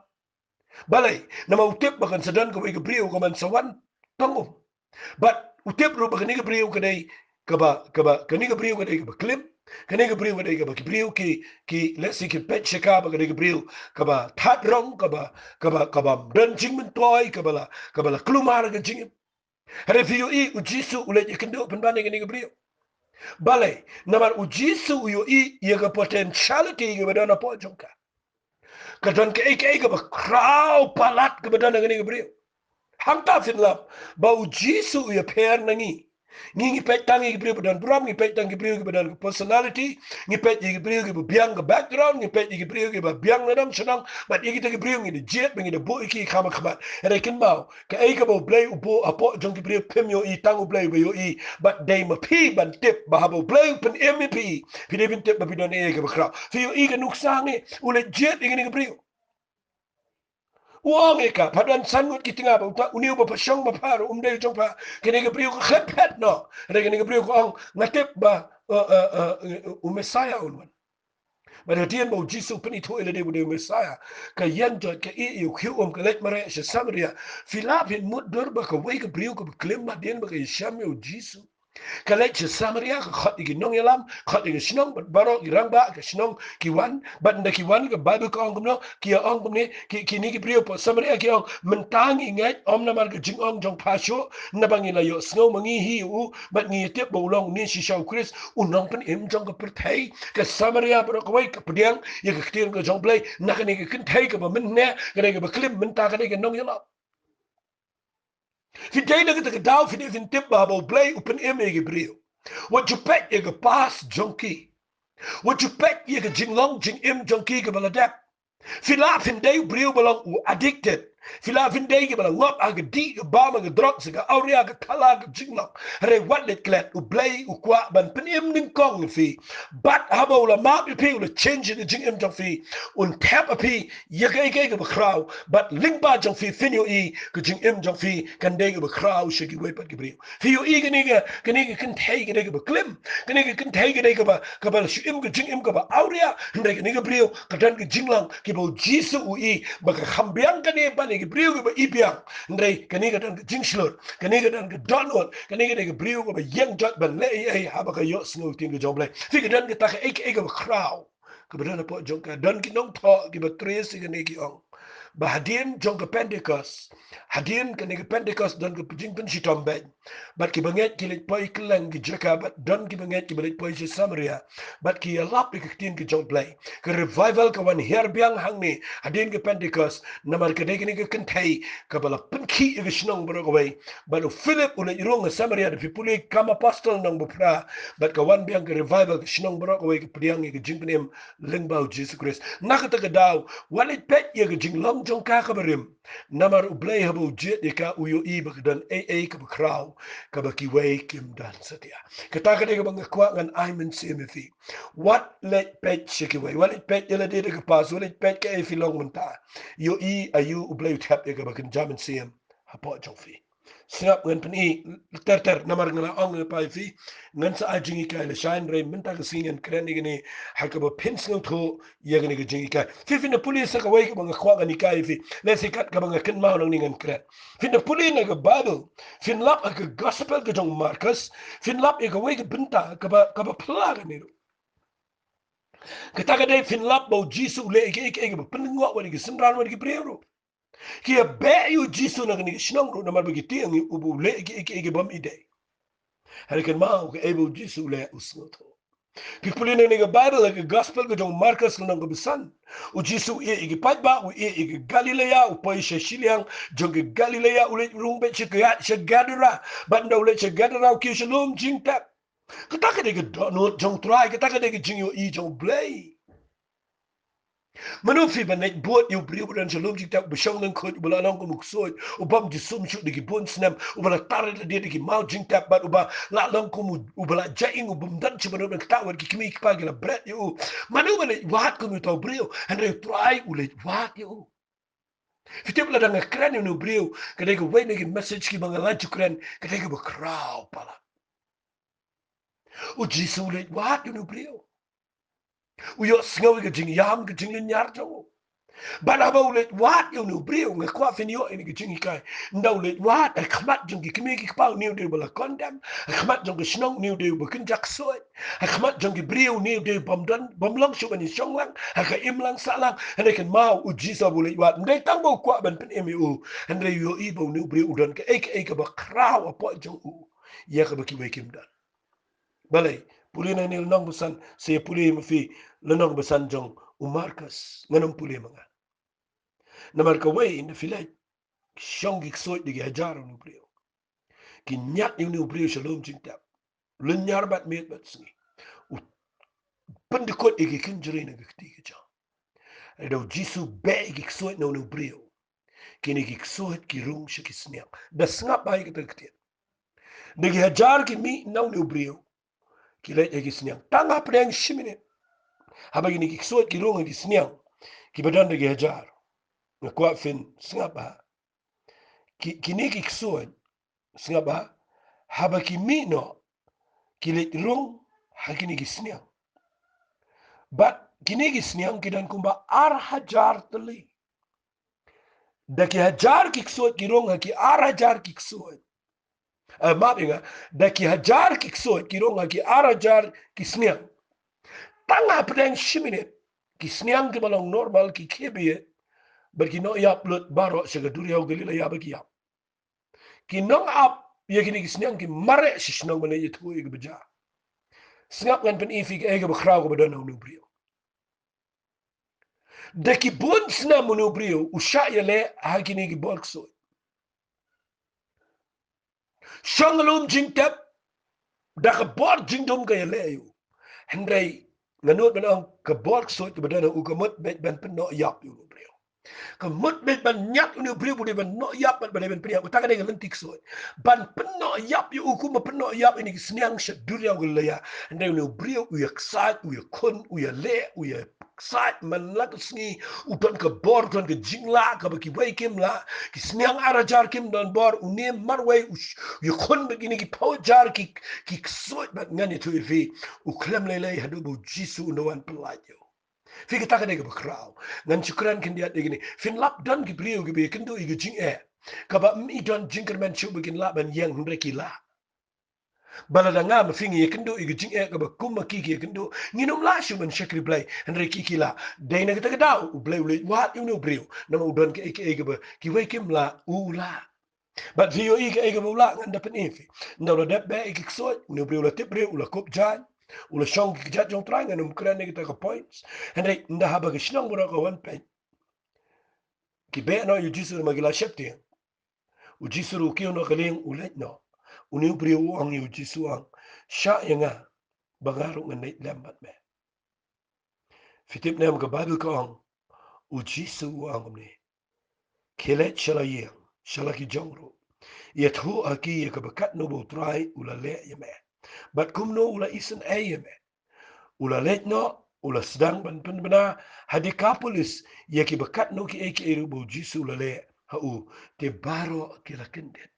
Balei? Namar u tip ba kan sa don kawei ka briew ka ban sa wan tang um. Bad u tip ruh ba kane ka briew ka dei kaba, kaba, kane ka briew ka dei kaba klim. Kane ka briew ka dei kaba, ki briew ki, ki, lehse ki peit sha ka ba ka dei ka briew kaba thad rong, kaba, kaba, kaba don jingmyntoi, kaba la, kaba la kulmar ka jingim. Hynrei phi ïohi, u Jisu u leit ïakynduh pynban ïa kane ka briew. Balei? Namar u Jisu u ïohi ïa ka potentiality kaba don hapoh jong ka. Ka don kaei kaei kaba khraw palat kaba don ha kane ka briew. Hangta phin lap ba u Jisu u ïapher na ngi. Ngi, ngi peit tang ïa ki briew ba don burom, ngi peit tang ki briew kiba don ka personality, ngi peit ïa ki briew kiba biang ka background, ngi peit ïa ki briew kiba biang nadong shanong, bad ïa kita ki briew ngi da jied bad ngi da buh ïa ki kham khmat. Hynrei kynmaw, kaei kaba U Blei u buh hapoh jong ki briew phim ïohi, tang U Blei uba ïohi. Bad dei ma phi ban tip ba haba U Blei u pynim ïa phi, phi dei ban tip ba phi don ei ei kaba khraw. Phi ïohi ka nuksa hangne, u leit jied ïa kane ka briew. U ong ïa ka, pha don san ngut ki tnga, ba uta une uba pha shong ma pha ruh um dei u jong pha. Kane ka briew ka khlem phet noh. Hynrei kane ka briew ka ong, nga tip ba, uh, uh, uh, u Messiah un wan. Bad hadien ba u Jisu u pynithuh ïa lade ba u dei u Messiah, ka ïeng joit, ka ïeh ïa u khiew um, ka leit mareh sha Samaria. Phi lah phin mutdur ba kawei ka briew kaba klim hadien ba ka ïashem ïa u Jisu, ka leit sha Samaria, ka khot ïa ki nongïalam, khot ïa ka shnong, bad baroh ki rangbah ka shnong ki wan. Bad ynda ki wan, ka Baibl ka ong kumno? Ki ïa ong kumne, ki, kine ki briew hapoh Samaria ki ong, mynta ngi ngeit, ym namar ka jingong jong pha shuh, naba ngi la ïohsngew ma ngi hi ïa u, bad ngi ïatip ba u long une shisha u Khrist, u nongpynim jong ka pyrthei. Ka Samaria baroh kawei ka pdiang ïa ka ktien ka jong U Blei na kane ka kynthei kaba mynne ka dei kaba klim, mynta ka dei ka nongïalam. Phi dei na kata ka daw phi dei phin tip ba haba U Blei u pynim ïa ki briew, wat ju peit ïa ka past jong ki. Wat ju peit ïa ka jinglong jingim jong ki kaba la dep. Phi lah phin dei u briew ba long u addicted. Phi lah phin dei kiba la ngop ha ka dih, ka bam, ha ka drugs, ha ka awria, ha ka thala, ha ka jinglong. Hynrei wat leit klet, U Blei u kwah ban pynim nyngkong ïa phi. Bad haba u la map ïa phi, u la change ïa ka jingim jong phi, un thep ha phi ïa kaei kaei kaba khraw. Bad lyngba jong phi phin ïohi ka jingim jong phi kan dei kaba khraw sha kiwei pat ki briew. Phi ïohi kane ka, kane ka kynthei ka dei kaba klim. Kane ka kynthei ka dei kaba, kaba la shu im ka jingim kaba awria. Hynrei kane ka briew ka don ka jinglong kaba U Jisu u i ba ka kham biang kane ban ïa ki briew kiba i biang. Hynrei kane ka don ka jingshlur, kane ka don ka dohnud, kane ka dei ka briew kaba ïeng joit ban leh ei ei haba ka ïohsngew ktien ka jong U Blei. Phi, ka don kata kaei kaei kaba khraw kaba don hapoh jong ka. Don ki nongthoh kiba trei ïa kane, ki ong ba hadien jong ka Pentecost, hadien kane ka Pentecost don ka jingpynshitom bad, bad kiba ngeit ki leit poi kylleng ki jaka, bad don kiba ngeit kiba leit poi sha Samaria, bad ki ïalap ïa ka ktien ka jong U Blei. Ka revival ka wan hiar biang hangne hadien ka Pentecost, namar ka dei kane ka kynthei kaba la pynkhih ïa ka shnong baroh kawei. Bad u Philip u leit rung ha Samaria, da phi pule Kam Apostol lynnong ba phra, bad ka wan biang ka revival, ka shnong baroh kawei ka pdiang ïa ka jingpynim lyngba U Jisu Khrist. Na kata ka daw, wat leit peit ïa ka jinglong jong ka kaba rim. Namar U Blei haba u jied ïa ka u ïohi ba ka don ei ei kaba khraw kaba kiwei kim don satia. Kata ka dei kaba nga kwah ngan ai mynsiem ïa phi. Wat leit peit sha kiwei, wat leit peit ïa lade da ka past, wat leit peit kaei phi long mynta. Ïohi aïu U Blei u thep ïa ka ba kan jia mynsiem hapoh jong phi. Sngap, ngan pyni ter ter namar nga la ong ïa phi, ngan sa ai jinghikai lashai, hynrei mynta ka sngi ngan kren ïa kane ha kaba phin sngewthuh ïa kane ka jinghikai. Phi, phin da pule sa kawei kaba nga kwah ngan hikai ïa phi. Lehse kat kaba nga kynmaw nangne ngan kren. Phin da pule na ka Baibl, phin lap ha ka Gospel ka jong u Markos, phin lap ïa kawei ka bynta kaba, kaba phylla kane ruh. Kata ka dei phin lap ba U Jisu u leh ïa kiei kiei kiba pynlyngngoh wat ïa ki synran wat ïa ki briew ruh. Ki ïabeh ïa U Jisu na kane ka shnong ruh namar ba ki tieng ïa u ba u leh ïa kiei kiei kiba ym dei. Hynrei kynmaw kaei ba U Jisu u leh, u sngewthuh. Phi pule na kane ka Baibl, ha ka Gospel ka jong u Markos lynnong kaba san, U Jisu u ïeh ïa ki paidbah, u ïeh ïa ka Galilea, u poi sha shiliang jong ka Galilea, u leit rung beit sha ka, sha Gadara. Bad ynda u leit sha Gadara u kiew sha lum jingtep. Kata ka dei ka dohnud jong U Trai, kata ka dei ka jingïohi jong U Blei. Mano phi ban leit bud ïa u briew ba don sha lum jingtep, uba shong lyngkhuid, uba la long kum u ksuid, u bym ju sum shuh da ki bun snem, uba la tar lade da ki maw jingtep, bad uba la long kum u, uba la jaïing, u bym don shuh ban nud ban ktah, wat ki kmie ki kpa ki la bret ïa u. Mano ban leit wad kum uta u briew? Hynrei U Trai u leit wad ïa u. Phi tip, lada nga kren ïa une u briew, ka dei kawei na ki message kiba nga la ju kren, ka dei kaba khraw palat. U Jisu u leit wad ïa une u briew. U ïohsngew ïa ka jingïam, ka jinglynñiar jong u. Bad haba u leit wad ïa une u briew, nga kwah phin ïoh ïa kane ka jinghikai. Ynda u leit wad ha khmat jong ki kmie ki kpa, une u dei uba la condemn. Ha khmat jong ka shnong, une u dei uba kynja ksuid. Ha khmat jong ki briew, une u dei uba ym don, bym long shuh ban ïashong lang ha ka imlang sahlang. Hynrei kynmaw, u Jisu haba u leit wad, ym dei tang ba u kwah ban pynim ïa u, hynrei u ïohi ba une u briew u don kaei kaei kaba khraw hapoh jong u ïa kaba kiwei kim don. Balei? Pule nangne lynnong ba san, sa ïa pule ma phi lynnong ba san jong u Markus. Ngan ym pule ma nga. Namar kawei, ynda phi leit, shong ki ksuid da ki hajar une u briew. Ki ñiad ïa une u briew sha lum jingtep. Lynñiar bad miet bad sngi. U pyndykut ïa ki kynjri na ka kti ka jong. Hynda u Jisu beh ïa ki ksuid na une u briew, kine ki ksuid ki rung sha ki sniang. Da sngap bha ïa kata ka ktien. Da ki hajar ki mih na une u briew, ki leit ha ki sniang. Tang hapdeng shi minit, haba kine ki ksuid ki rung ha ki sniang kiba don da ki hajar. Nga kwah phin sngap bha. Ki, kine ki ksuid, sngap bha, haba ki mih noh, ki leit rung ha kine ki sniang. Bad kine ki sniang ki don kumba ar hajar tylli. Da ki hajar ki ksuid ki rung ha ki ar hajar ki ksuid. Eh, map ïa nga, da ki hajar ki ksuid ki rung ha ki ar hajar ki sniang. Tang hapdeng shi minit, ki sniang kiba long normal ki khie beit, bad ki noh ïap lut baroh sha ka duriaw Galilea ba ki ïap. Ki nong ap ïa kine ki sniang ki mareh sha shnong ban ïathuh ïa kaba jia. Sngap, ngan pyni ïa phi kaei kaba khraw kaba don ha une u briew. Da ki bun snam une u briew u shah ïaleh ha kine ki bor ksuid. Shong ha lum jingtep, da ka bor jingdum ka ïaleh ïa u. Hynrei nga nud ban ong ka bor ksuid kaba don ha u ka mut beit ban pynnoh ïap ïa une u briew. Ka mut beit ban ñiad une u briew, u dei ban noh ïap bad ba dei ban pynïap. Kata ka dei ka lynti ksuid. Ban pynnoh ïap ïa u kumba pynnoh ïap ïa kine ki sniang sha duriaw Galilea. Hynrei une u briew u ïaksaid, u ïakhun, u ïaleh, u ïaksaid man la ka sngi. U don ka bor, u don ka jinglah kaba kiwei kim lah. Ki sniang ar hajar kim don bor. Une marwei u sh-, u ïakhun bad kine ki phew hajar ki, ki ksuid, bad ngan ïathuh ïa phi, u khlem lei lei haduh ba u Jisu un da wan pyllait ïa u. Phi, kata ka dei kaba khraw. Ngan shu kren khyndiat ïa kine. Phin lap don ki briew kiba ïakynduh ïa ka jingeh kaba ym i don jingkyrmen shuh ba kin lah ban ïeng, hynrei ki lah. Ba lada nga ma phi ngi ïakynduh ïa ka jingeh kaba kum ma ki ki ïakynduh, ngin ym lah shuh ban shakri Blei, hynrei ki ki lah. Dei na kata ka daw U Blei u leit wad ïa une u briew, namar u don kaei kaei kaba kiwei kim lah, u lah. Bad phi ïohi kaei kaba u lah, ngan da pyni ïa phi. Ynda u la dep beh ïa ki ksuid, une u briew u la tip briew, u la kup jaiñ, u la shong ki kjat jong U Trai, ngan ym kren ïa kita ki points. Hynrei ynda haba ka shnong baroh ka wan peit, ki beh noh ïa U Jisu namar ki la sheptieng. U Jisu ruh u kiew noh ka lieng, u leit noh. Une u briew u ong ïa U Jisu, u ong, "Shah ïa nga, ba nga ruh ngan leit lem bad me." Phi tip ne em, ka Baibl ka ong, U Jisu u ong kumne, "Khie leit sha la ïing, sha la ki jong ruh, ïathuh ha ki ïa kaba katno ba U Trai u la leh ïa me, bad kumno u la isynei ïa me." U la leit noh, u la sdang ban pynbna ha Dekapolis ïa kiba katno kiei kiei ruh ba U Jisu u la leh ha u, te baroh ki la kyndit.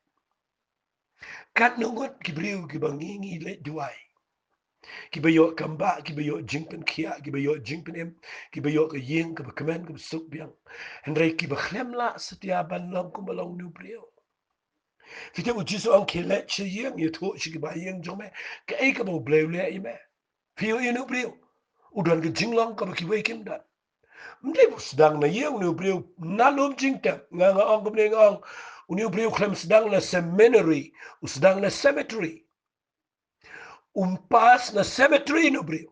Katno ngut ki briew kiba ngi ngi leit duwai, kiba ïoh kam bah, kiba ïoh jingpynkhiah, kiba ïoh jingpynim, kiba ïoh ka ïing kaba kmen, kaba suk biang, hynrei kiba khlem lah satia ban long kumba long une u briew. Phi tip, U Jisu u ong, "Khie leit sha ïing, ïathuh sha kiba ïing jong me kaei kaba U Blei u leh ïa me." Phi ïohi une u briew, u don ka jinglong kaba kiwei kim don. Ym dei ba u sdang na ïing une u briew, na lum jingtep. Nga, nga ong kumne, nga ong, une u briew u khlem sdang na seminary, u sdang na cemetery. Um pass na cemetery une u briew.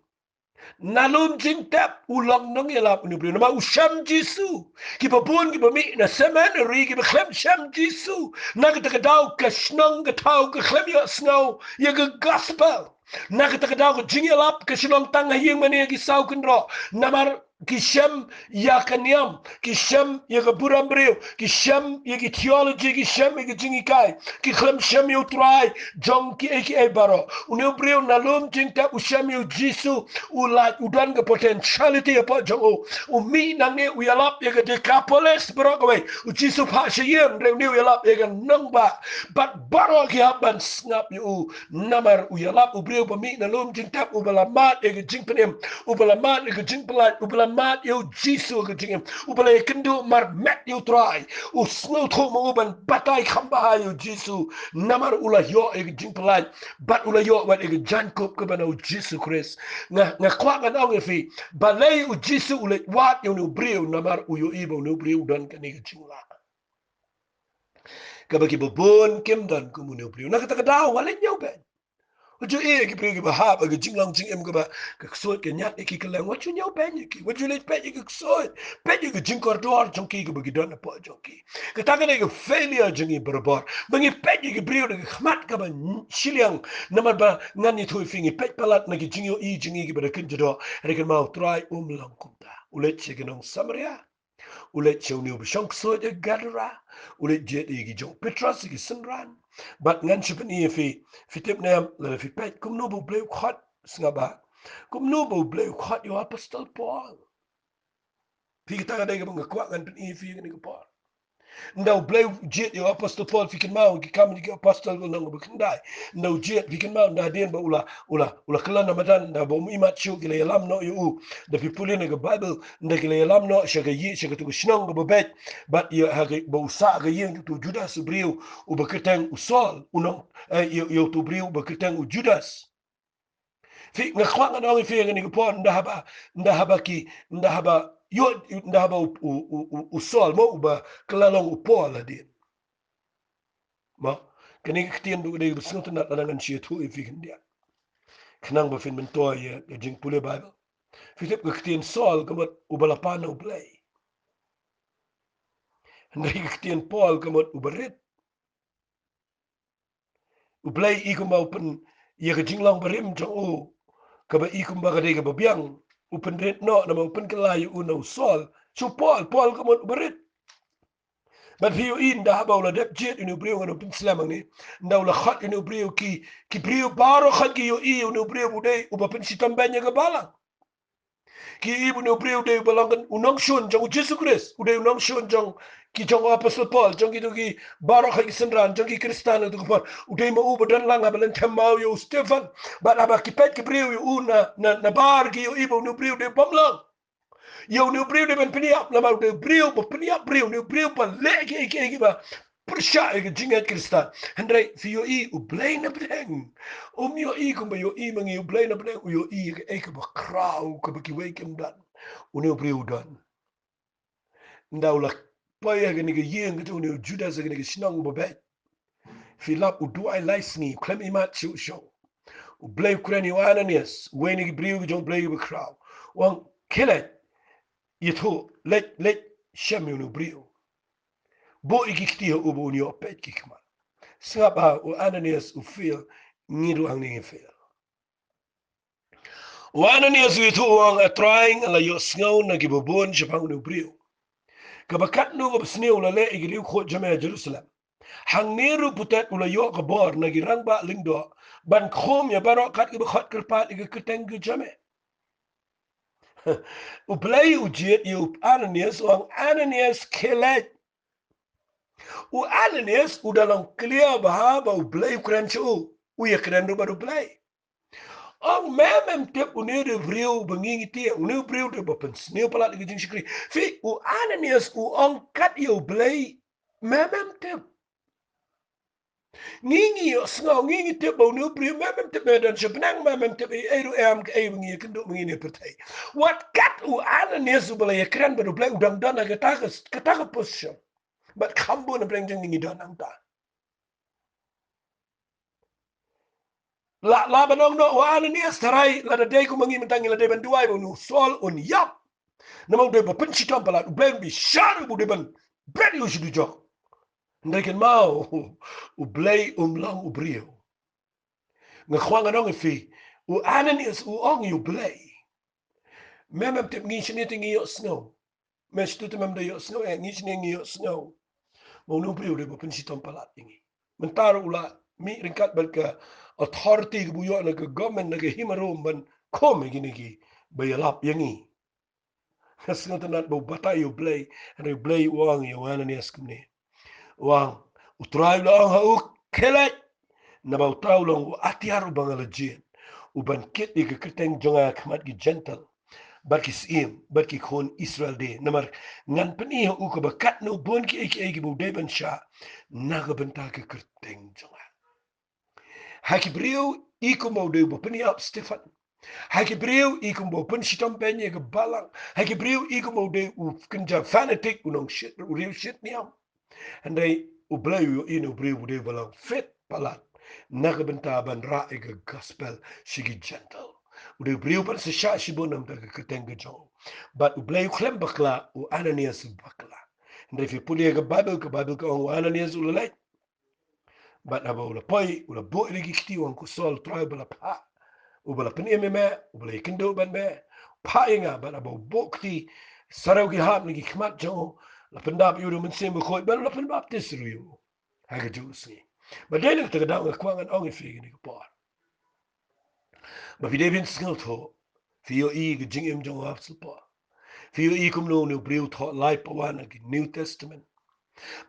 Na lum jingtep u long nongïalap une u briew, namar u shem Jisu. Kiba bun kiba mih na seminary kiba khlem shem Jisu, na kata ka daw ka shnong ka thaw ka khlem ïohsngew ïa ka gospel. Na kata ka daw ka jingïalap ka shu long tang ha ïing mane ki saw kynroh. Namar ki shem ïa ka niam, ki shem ïa ka burom briew, ki shem ïa ki theology, ki shem ïa ki jinghikai, ki khlem shem ïa u Trai jong kiei kiei baroh. Une u briew na lum jingtep u shem ïa u Jisu, u lait, u don ka potentiality hapoh jong u. U mih nangne u ïalap ïa ka Decapolis baroh kawei. U Jisu phah sha ïing, hynrei une u ïalap ïa ka nongbah. Bad baroh ki hap ban sngap ïa u. Namar u ïalap u briew ba mih na lum jingtep, uba la mad ïa ka jingpynim, uba la mad ïa ka jingpyllait, uba la mad ïa u Jisu ha ka jingim, uba la ïakynduh marmet ïa u Trai. U sngewthuh ma u ban batai kham bha ïa u Jisu. Namar u la ïoh ïa ka jingpyllait, bad u la ïoh wat ïa ka jaiñkup kaba na u Jisu Khrist. Nga, nga kwah ngan ong ïa phi, balei u Jisu u leit wad ïa une u briew? Namar u ïohi ba une u briew u don kane ka jinglah kaba kiba bun kim don kum une u briew. Na kata ka daw wat leit ñiewbeiñ. Wat ju ïeh ïa ki briew kiba hap ha ka jinglong jingim kaba ka ksuid ka ñiad ïa ki kylleng. Wat ju ñiewbeiñ ïa ki. Wat ju leit peit ïa ka ksuid. Peit ïa ka jingkordor jong ki kaba ki don hapoh jong ki. Kata ka dei ka failure jong ngi barabor, ba ngi peit ïa ki briew da ka khmat kaba shiliang, namar ba ngan ïathuh ïa phi, ngi peit palat na ki jingïohi jong ngi kiba da kynja doh. Hynrei kynmaw, u Trai um long kumta. U leit sha ki nong Samaria. U leit sha une uba shong ksuid ha Gadara. U leit jied ïa ki jong u Petros, ïa ki synran. Bad ngan shu pyni ïa phi, phi tip ne em, lada phi peit kumno ba U Blei u khot, sngap bha, kumno ba U Blei u khot ïa u apostol Paul. Phi, kata ka dei kaba nga kwah ngan pyni ïa phi ha kane ka por. Ynda U Blei u jied ïa u apostol Paul, phi kynmaw ki Kam ki Apostol ka lynnong kaba khyndai. Ynda u jied, phi kynmaw, ynda hadien ba u la, u la, u la kylla na madan, ynda ba um ïohi mat shuh, ki la ïalam noh ïa u. Da phi pule na ka Baibl, ynda ki la ïalam noh sha ka ïing, sha katu ka shnong kaba beit, bad ïa ha ka, ba u sah ha ka ïing utu u Judas u briew uba kyrteng u Saul, u nong, eh, ïa, ïa utu u briew uba kyrteng u Judas. Phi, nga kwah ngan ong ïa phi ha kane ka por, ynda haba, ynda haba ki, ynda haba, ïoh, ynda haba u, u, u, u, u Saul mo uba kylla long u Paul hadien. Mo, kane ka ktien ruh ka dei kaba sngewtynnat, lada ngan shu ïathuh ïa phi khyndiat, khnang ba phin myntoi ïa ka jingpule Baibl. Phi tip, ka ktien Saul ka mut uba la pan na U Blei. Hynrei ka ktien Paul ka mut uba rit. U Blei i kumba u pyn, ïa ka jinglong barim jong u, kaba i kumba ka dei kaba biang, u pynrit noh, namar u pynkylla ïa u na u Saul sha u Paul. Paul ka mut uba rit. Bad phi ïohi, ynda haba u la dep jied ïa une u briew, ngan ym pynslem hangne, ynda u la khot ïa une u briew, ki, ki briew baroh khot ki ïohi ïa une u briew u dei uba pynshitom beiñ ïa ka balang. Ki ïohi ba une u briew u dei uba long u nongshun jong u Jisu Khrist, u dei u nongshun jong ki, jong u apostol Paul, jong kito ki baroh ki synran, jong ki Khristan ha kato ka por. U dei ma u ba don lang haba lynthem maw ïa u Stephen. Bad haba ki peit ki briew ïa u na, na, na bar, ki ïohi ba une u briew u dei u bym long. Ïa une u briew u dei ban pynïap, namar u dei u briew ba pynïap briew, une u briew ba leh kiei kiei kiba pyrshah ïa ka jingngeit Khristan. Hynrei phi ïohi, U Blei na pdeng um ïohi kumba ïohi ma ngi. U Blei na pdeng u ïohi ïa kaei kaba khraw, kaba kiwei kim don, une u briew u don. Ynda u la poi ha kane ka ïing ka jong une u Judas, ha kane ka shnong ba beit, phi lap, u duwai lai sngi, u khlem ïohi mat shuh shuh. U Blei u kren ïa u Ananias, uwei na ki briew ki jong U Blei kiba khraw. U ong, khie leit, ïathuh, leit, leit shem ïa une u briew. Buh ïa ki kti ha u ba un ïoh peit ki khmat. Sngap bha, u Ananias u fail, ngi ruh hangne ngi fail. U Ananias u ïathuh, u ong, A Trai, nga la ïohsngew na kiba bun shaphang une u briew, kaba katno kaba sniew u la leh ïa ki riewkhuid jong me ha Jerusalem. Hangne ruh putet u la ïoh ka bor na ki rangbah lyngdoh ban khum ïa baroh kat kiba khot kyrpad ïa ka kyrteng ka jong me. U Blei u jied ïa u Ananias, u ong, Ananias, khie leit. U Ananias u da long clear bha ba U Blei u kren sha u, u ïakren ruh bad U Blei. Ong, me mem tip une u dei u briew ba ngi ngi tieng, une u briew u dei ba pynsniew palat ïa ka jingshakri. Phi, u Ananias u ong kat ïa U Blei, me mem tip. Ngi ngi ïohsngew, ngi ngi tip ba une u briew, me mem tip, me don sha bneng, me mem tip ei ei ruh, em, kaei ba ngi ïakynduh ma ngi ne pyrthei. Wat kat u Ananias uba la ïakren bad U Blei u dang don ha kata ka, kata ka position. Bad kham bun na pdeng jong ngi ngi don hangta. La, la ban ong noh, u Ananias, tharai lada dei kum ma ngi mynta ngi la dei ban duwai ba une u Saul un ïap. Namar u dei ba pynshitom palat, U Blei un bishar, u dei ban bret ïa u sha dujok. Hynrei kynmaw, U Blei um long u briew. Nga kwah ngan ong ïa phi, u Ananias u ong ïa U Blei, Me mem tip ngi shane te ngi ïohsngew. Me shatu te mem da ïohsngew, eh, ngi shane ngi ïohsngew. Mo, uno u briew u dei ba pynshitom palat ïa ngi. Mynta ruh u la mih ryngkat bad ka authority kaba u ïoh na ka government, na ka hima Rom ban khum ïa kine kiba ïalap ïa ngi. Nga sngewtynnat ba u batai ïa u Blei, hynrei u Blei u ong ïa u Ananias kumne. U ong, U Trai u la ong ha u, khie leit. Naba uta u long u atiar uba nga la jied, u ban kit ïa ka kyrteng jong nga ha khmat ki Jentil, bad ki syiem, bad ki khun Israel de. Namar ngan pyni ha u kaba katno bun kiei kiei kiba u dei ban shah na ka bynta ka kyrteng jong nga. Ha ki briew i kumba u dei uba pynïap Stephen. Ha ki briew i kumba u pynshitom beiñ ïa ka balang. Ha ki briew i kumba u dei u kynja fanatic, u nongshit, u riew shit niam. Hynrei u Blei u ïohi na u briew u dei uba long fit palat na ka bynta ban rah ïa ka gospel sha ki Jentil. U dei u briew ban sa shah shibun na ka bynta ka kyrteng ka jong u. Bad u Blei u khlem bakla, u Ananias u bakla. Hynrei phi pule ïa ka Baibl, ka Baibl ka ong u Ananias u la leit. Bad haba u la poi, u la buh ïa ki kti, u ong, Ko Saul, U Trai uba la phah, uba la pynim ïa me, uba la ïakynduh bad me, phah ïa nga. Bad haba u buh kti, sa riew ki hap na ki khmat jong u, la pyndap ïa u da u Mynsiem Bakhuid, bad u la pynbaptis ruh ïa u ha kajuh ka sngi. Bad dei na kata ka daw nga kwah ngan ong ïa phi kane ka por ba phi dei ban sngewthuh, phi ïohi ka jingim jong u Apostol Paul. Phi ïohi kumno une u briew u thoh lai pawa na ki New Testament.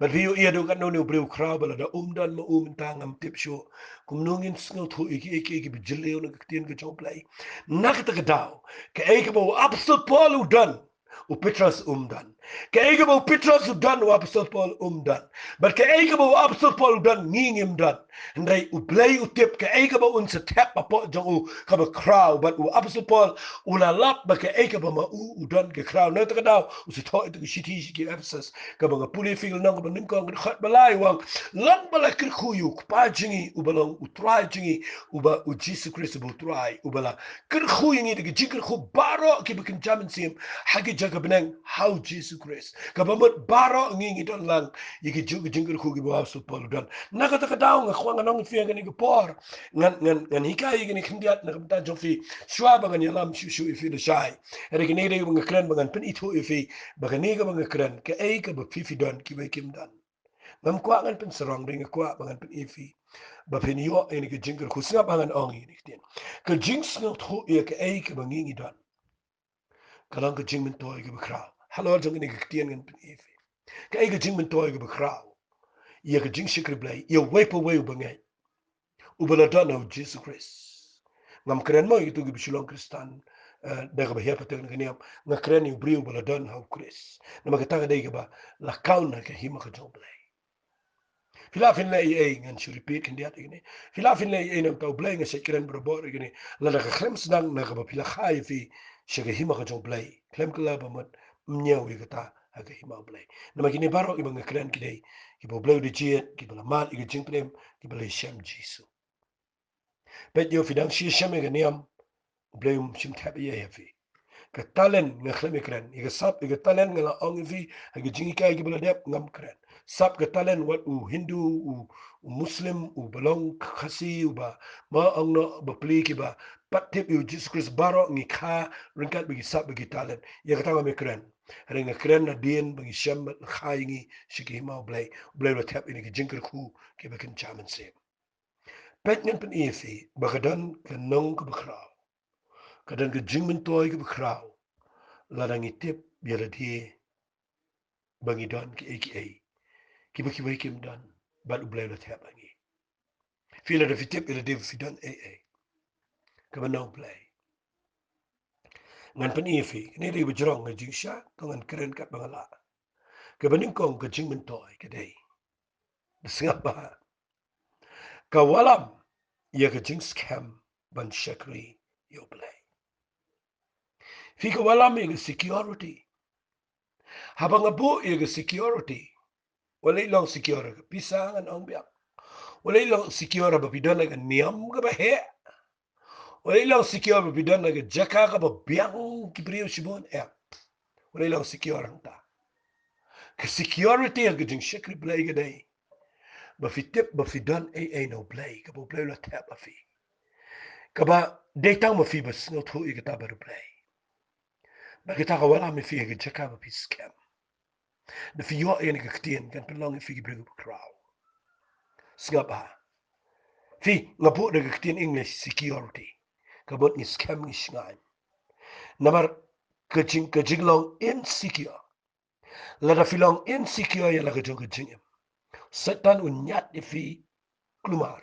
Bad phi ïohi haduh katno une u briew u khraw, ba lada um don ma u mynta ngam tip shuh. Kumno ngin sngewthuh ïa kiei kiei kiba jylliew na ka ktien ka jong u Blei? Na kata ka daw, kaei kaba u Apostol Paul u don, u Petros um don. Kaei kaba u Petros u don, u Apostol Paul um don. Bad kaei kaba u Apostol Paul u don, ngi ngim don. Hynrei u Blei u tip kaei kaba un sa thep hapoh jong u kaba khraw. Bad u Apostol Paul u la lap ba kaei kaba ma u u don ka khraw. Na kata ka daw u sa thoh ïa ka shithi sha ki Ephesus, kaba nga pule ïa phi, ka lynnong kaba nyngkong, ka dkhot ba lai, u ong, Long ba la kyrkhu ïa u Kpa jong ngi, uba long u Trai jong ngi, uba u Jisu Khrist uba u Trai, uba la kyrkhu ïa ngi da ki jingkyrkhu baroh kiba kynja mynsiem ha ki jaka bneng ha u Jisu Khrist. Kaba mut baroh ngi ngi don lang ïa ki jing, ki jingkyrkhu kiba u Apostol Paul u don. Na kata ka daw nga kwah ngan ong ïa phi ha kane ka por. Ngan, ngan, ngan hikai ïa kane khyndiat na ka bynta jong phi, shuwa ba ngan ïalam shuh shuh ïa phi lashai. Hynrei kane dei ba nga kren ba ngan pynithuh ïa phi ba kane kaba nga kren, kaei kaba phi phi don, kiwei kim don. Ngam kwah ngan pynsarong, dei nga kwah ba ngan pyni ïa phi ba phin ïoh ïa kane ka jingkyrkhu. Sngap ba ngan ong ïa kane ka ktien. Ka jingsngewthuh ïa kaei kaba ngi ngi don ka long ka jingmyntoi kaba khraw. Halor jong kane ka ktien ngan pyni ïa phi kaei ka jingmyntoi kaba khraw ïa ka jingshakri Blei ïa uwei pa uwei uba ngeit, uba la don ha u Jisu Khrist. Ngam kren mo ïa kito kiba shu long Khristan, eh, da kaba hiar pateng na ka niam. Nga kren ïa u briew uba la don ha u Khrist. Namar kata ka dei kaba la count ha ka hima ka jong u Blei. Phi lah phin leh ei ei, ngan shu repeat khyndiat ïa kane. Phi lah phin leh ei ei, namar u Blei, nga shait kren barabor ïa kane. Lada ka khlem sdang na kaba phi la kha ïa phi sha ka hima ka jong u Blei, khlem kylla ba mut ym ñiew ïa kata ha ka hima u Blei. Namar kine baroh kiba nga kren ki dei kiba u Blei u da jied, kiba la mad ïa ka jingpynim, kiba la ïashem Jisu. Peit, ïoh phi dang shu ïashem ïa ka niam, u Blei um shym thep ei ei ha phi. Ka talent nga khlem ïakren. Ïa ka sap ïa ka talent nga la ong ïa phi ha ka jinghikai kiba la dep, ngam kren. Sap ka talent, wat u Hindu, u, u Muslim, uba long Khasi, uba ma ong noh, bapli, kiba pat tip ïa u Jisu Khrist, baroh ngi kha ryngkat bad ki sap bad ki talent. Ïa kata ngam ïakren. Hynrei nga kren hadien ba ngi shem bad la kha ïa ngi sha ka hima u Blei. U Blei u la thep ïa kine ki jingkyrkhu kiba kynja mynsiem. Peit, ngan pyni ïa phi ba ka don ka nong kaba khraw, ka don ka jingmyntoi kaba khraw lada ngi tip ïa lade ba ngi don kiei kiei kiba kiwei kim don, bad u Blei u la thep ha ngi. Phi, lada phi tip ïa lade ba phi don ei ei, kaba na u Blei. Ngan pyni ïa phi, kane dei ba jrong, nga jingshisha, to ngan kren katba nga lah. Kaba nyngkong, ka jingmyntoi ka dei, sngap bha, ka wallam ïa ka jingskhem ban shakri ïa u Blei. Phi, ka wallam ïa ka security. Haba nga buh ïa ka security, wat leit long secure ha ka pisa, ngan ong biang. Wat leit long secure haba phi don ha ka niam kaba heh. Wat leit long secure ba phi don ha ka jaka kaba biang ki briew shibun, em. Wat leit long secure hangta. Ka security ha ka jingshakri Blei ka dei ba phi tip ba phi don ei ei na u Blei, kaba u Blei u la thep ha phi. Kaba dei tang ma phi ba sngewthuh ïa kata bad u Blei. Ba kata ka wallam ïa phi ha ka jaka ba phi skhem. Da phi ïoh ïa kane ka ktien kan pynlong ïa phi ki briew ba khraw. Sngap ha. Phi, nga buh da ka ktien English security. Ka mut ngi skhem ngi shngaiñ. Namar ka jing, ka jinglong insecure. Lada phi long insecure ïa la ka jong ka jingim, Satan un ñiad ïa phi kulmar.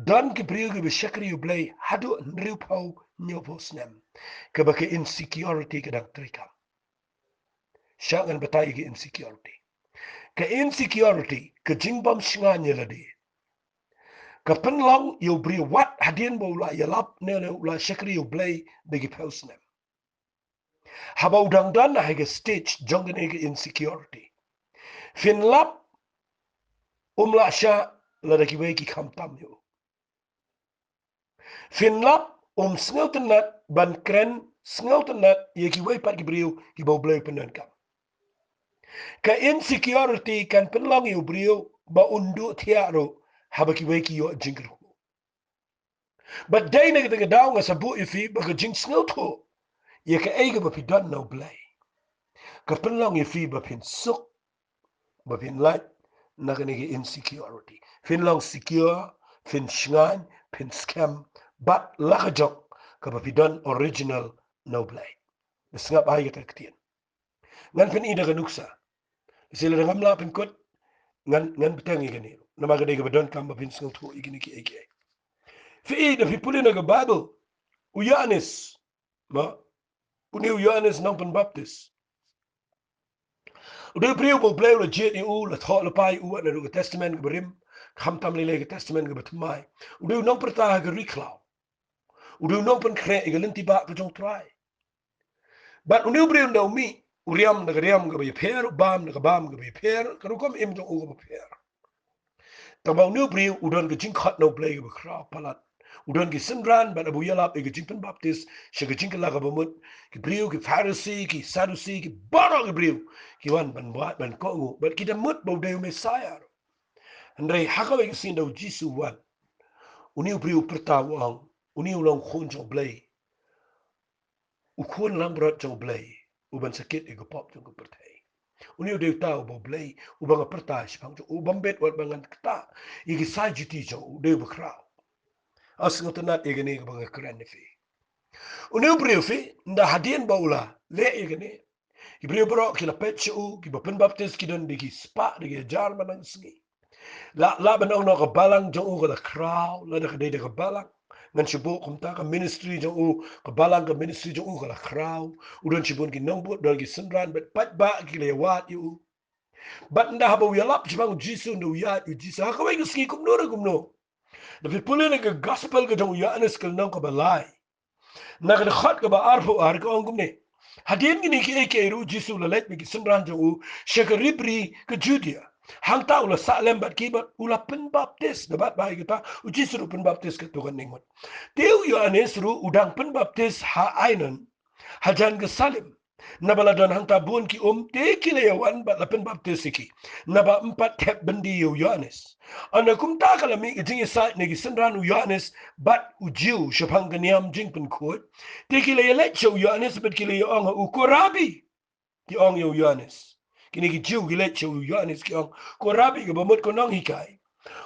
Don ki briew kiba shakri ïa U Blei haduh hynriewphew hynñiewphew snem, kaba ka insecurity ka dang treikam. Sha ngan batai ïa ka insecurity. Ka insecurity, ka jingbym shngaiñ ïa lade, ka pynlong ïa u briew wat hadien ba u la ïalap ne, ne u la shakri ïa U Blei da ki phew snem. Haba u dang don ha ka stage jong kane ka insecurity, phin lap um lah shah lada kiwei ki kham tam ïa u. Phin lap um sngewtynnat ban kren sngewtynnat ïa kiwei pat ki briew kiba U Blei u pyndonkam. Ka insecurity kan pynlong ïa u briew ba un duh thiah ruh haba kiwei ki ïoh jingkyrkhu. Bad dei na kata ka daw nga sa buh ïa phi ba ka jingsngewthuh ïa kaei kaba phi don na U Blei ka pynlong ïa phi ba phin suk, ba phin lait na kane ka insecurity. Phin long secure, phin shngaiñ, phin skhem bad la ka jong kaba phi don original na U Blei. Sngap ha ïa kata ka ktien. Ngan pyni da ka nuksa. Lehse lada ngam lah pynkut, ngan, ngan bteng ïa kane. Namar ka dei kaba donkam ba phin sngewthuh ïa kine kiei kiei. Phi i, da phi pule na ka Baibl, u Ïoannis, ma, une u Ïoannis nongpynbaptis, u dei u briew ba U Blei u la jied ïa u, la thoh la pah ïa u, wat naduh ka Testament kaba rim, khamtam lei lei ka Testament kaba thymmai. U dei u nongpyrta ha ka ri khlaw. U dei u nongpynkhreh ïa ka lynti bah ka jong U Trai. Bad une u briew ynda u mih, u riam da ka riam kaba ïapher, u bam da ka bam kaba ïapher, ka rukom im jong u kaba pher. Tangba une u briew u don ka jingkhot na U Blei kaba khraw palat. U don ki synran bad haba u ïalap ïa ka jingpynbaptis sha ka jingkylla kaba mut, ki briew, ki Pharisi, ki Sadusi, ki baroh ki briew ki wan ban wad, ban kohnguh, bad ki da mut ba u dei u Messaïah. Hynrei ha kawei ka sngi ynda u Jisu u wan, une u briew u pyrta u ong, une u long u Khun jong U Blei, u Khun langbrot jong U Blei, uban sa kit ïa ka pop jong ka pyrthei. Une u dei uta uba U Blei, uba nga pyrta shaphang jong u, u bym bit wat ba ngan ktah ïa ki saijuti jong u, u dei uba khraw. Sngewtynnat ïa kane kaba nga kren ïa phi. Une u briew phi, ynda hadien ba u la leh ïa kane, ki briew baroh ki la peit sha u, kiba pynbaptis ki don da ki spah, da ki hajar man la ka sngi. La, lah ban ong noh ka balang jong u ka la khraw, lada ka dei da ka balang, ngan shu buh kumta, ka ministry jong u, ka balang, ka ministry jong u ka la khraw. U don shibun ki nongbud, don ki synran, bad paidbah ki la ïawad ïa u. Bad ynda haba u ïalap shaphang U Jisu, ynda u ïaid U Jisu ha kawei ka sngi kumno re kumno. Da phi pule na ka gospel ka jong u Ïoannis ka lynnong kaba lai, na ka dkhot kaba arphew ar ka ong kumne: Hadien kine kiei kiei ruh U Jisu u la leit bad ki synran jong u sha ka ri bri ka Judia. Hangta u la sah lem bad ki bad u la pynbaptis. Da bad ba ïa kata U Jisu ruh u pynbaptis katto katne ngut. Te u Ïoannis ruh u dang pynbaptis ha Ainon, hajan ka Salim. Naba la don hangta bun ki um, te ki la ïawan bad la pynbaptis ïa ki. Naba ym pat thep byndi ïa u Ïoannis. Ynda kumta ka la mih ka jingïasaid na ki synran u Ïoannis bad u Jiw shaphang ka niam jingpynkhuid. Te ki la ïaleit sha u Ïoannis bad ki la ïa ong ha u, Ko Rabbi, ki ong ïa u Ïoannis. Kine ki Jiw ki leit sha u Ïoannis ki ong, Ko Rabbi, kaba mut ko nonghikai.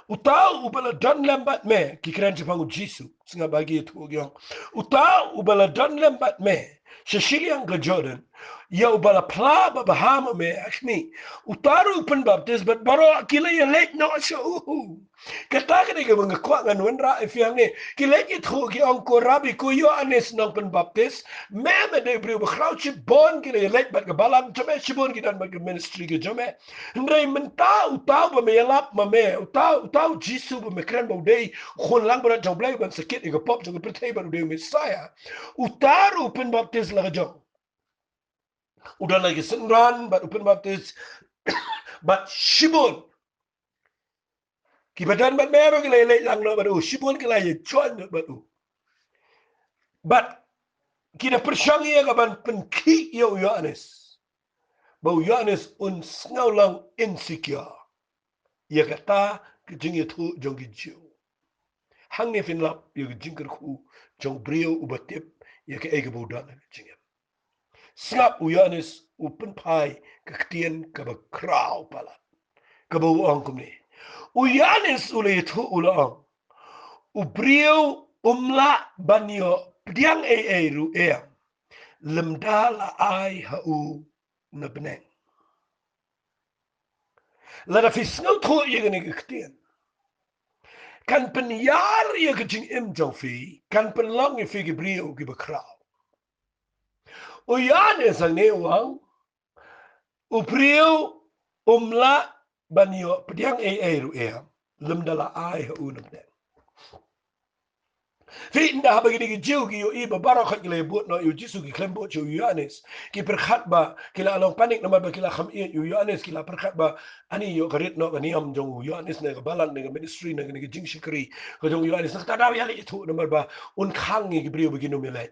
Uta uba la don lem bad me, ki kren shaphang u Jisu, sngap ba ki ïathuh ki ong, uta uba la don lem bad me sha shiliang ka Jordan, ïa uba la phla ba bha ma me, ha khmih, uta ruh u pynbaptis bad baroh ki la ïaleit noh sha u. Kata ka dei kaba nga kwah ngan wanrah ïa phi hangne. Ki leit ïathuh ki ong, Ko Rabbi, ko Ïoannis nongpynbaptis, me me dei u briew ba khraw. Shibun ki la ïaleit bad ka balang jong me, shibun ki don bad ka ministry ka jong me. Hynrei mynta uta uba me ïalap ma me, uta, uta u Jisu ba me kren ba u dei u Khun langbrot jong U Blei uban sa kit ïa ka pop jong ka pyrthei bad u dei u Messaïah, uta ruh u pynbaptis la ka jong. U don la ki synran bad u pynbaptis bad shibun kiba don bad me ruh ki la ïaleit lang noh bad u, shibun ki la ïa join noh bad u. Bad ki da pyrshang ïa ka ban pynkhih ïa u Ïoannis, ba u Ïoannis un sngew long insecure ïa kata ka jingïathuh jong ki Jiw. Hangne phin lap ïa ka jingkyrkhu jong u briew uba tip ïa kaei kaba u don ha ka jingim. Sngap, u Ïoannis u pynphai ka ktien kaba khraw palat, kaba u ong kumne. U Ïoannis u la ïathuh, u la ong, u briew um lah ban ïoh pdiang ei ei ruh em, lymda la ai ha u na bneng. Lada phi sngewthuh ïa kane ka ktien, kan pynïar ïa ka jingim jong phi, kan pynlong ïa phi ki briew kiba khraw. U Ïoannis hangne u ong, u briew um lah ban ïoh pdiang ei ei ruh em, lymda la ai ha u na bneng. Phi, ynda haba kine ki Jiw ki ïohi ba baroh khoit ki la ïabud noh ïa u Jisu, ki khlem bud sha u Ïoannis, ki pyrkhat ba ki la long panic namar ba ki la kham ïeit ïa u Ïoannis, ki la pyrkhat ba ani ïoh ka rit noh ka niam jong u Ïoannis ne ka balang ne ka ministry ne ka, ne ka jingshakri ka jong u Ïoannis, na kata daw ïaleh ïathuh namar ba un khang ïa ki briew ba kin ym ïaleh.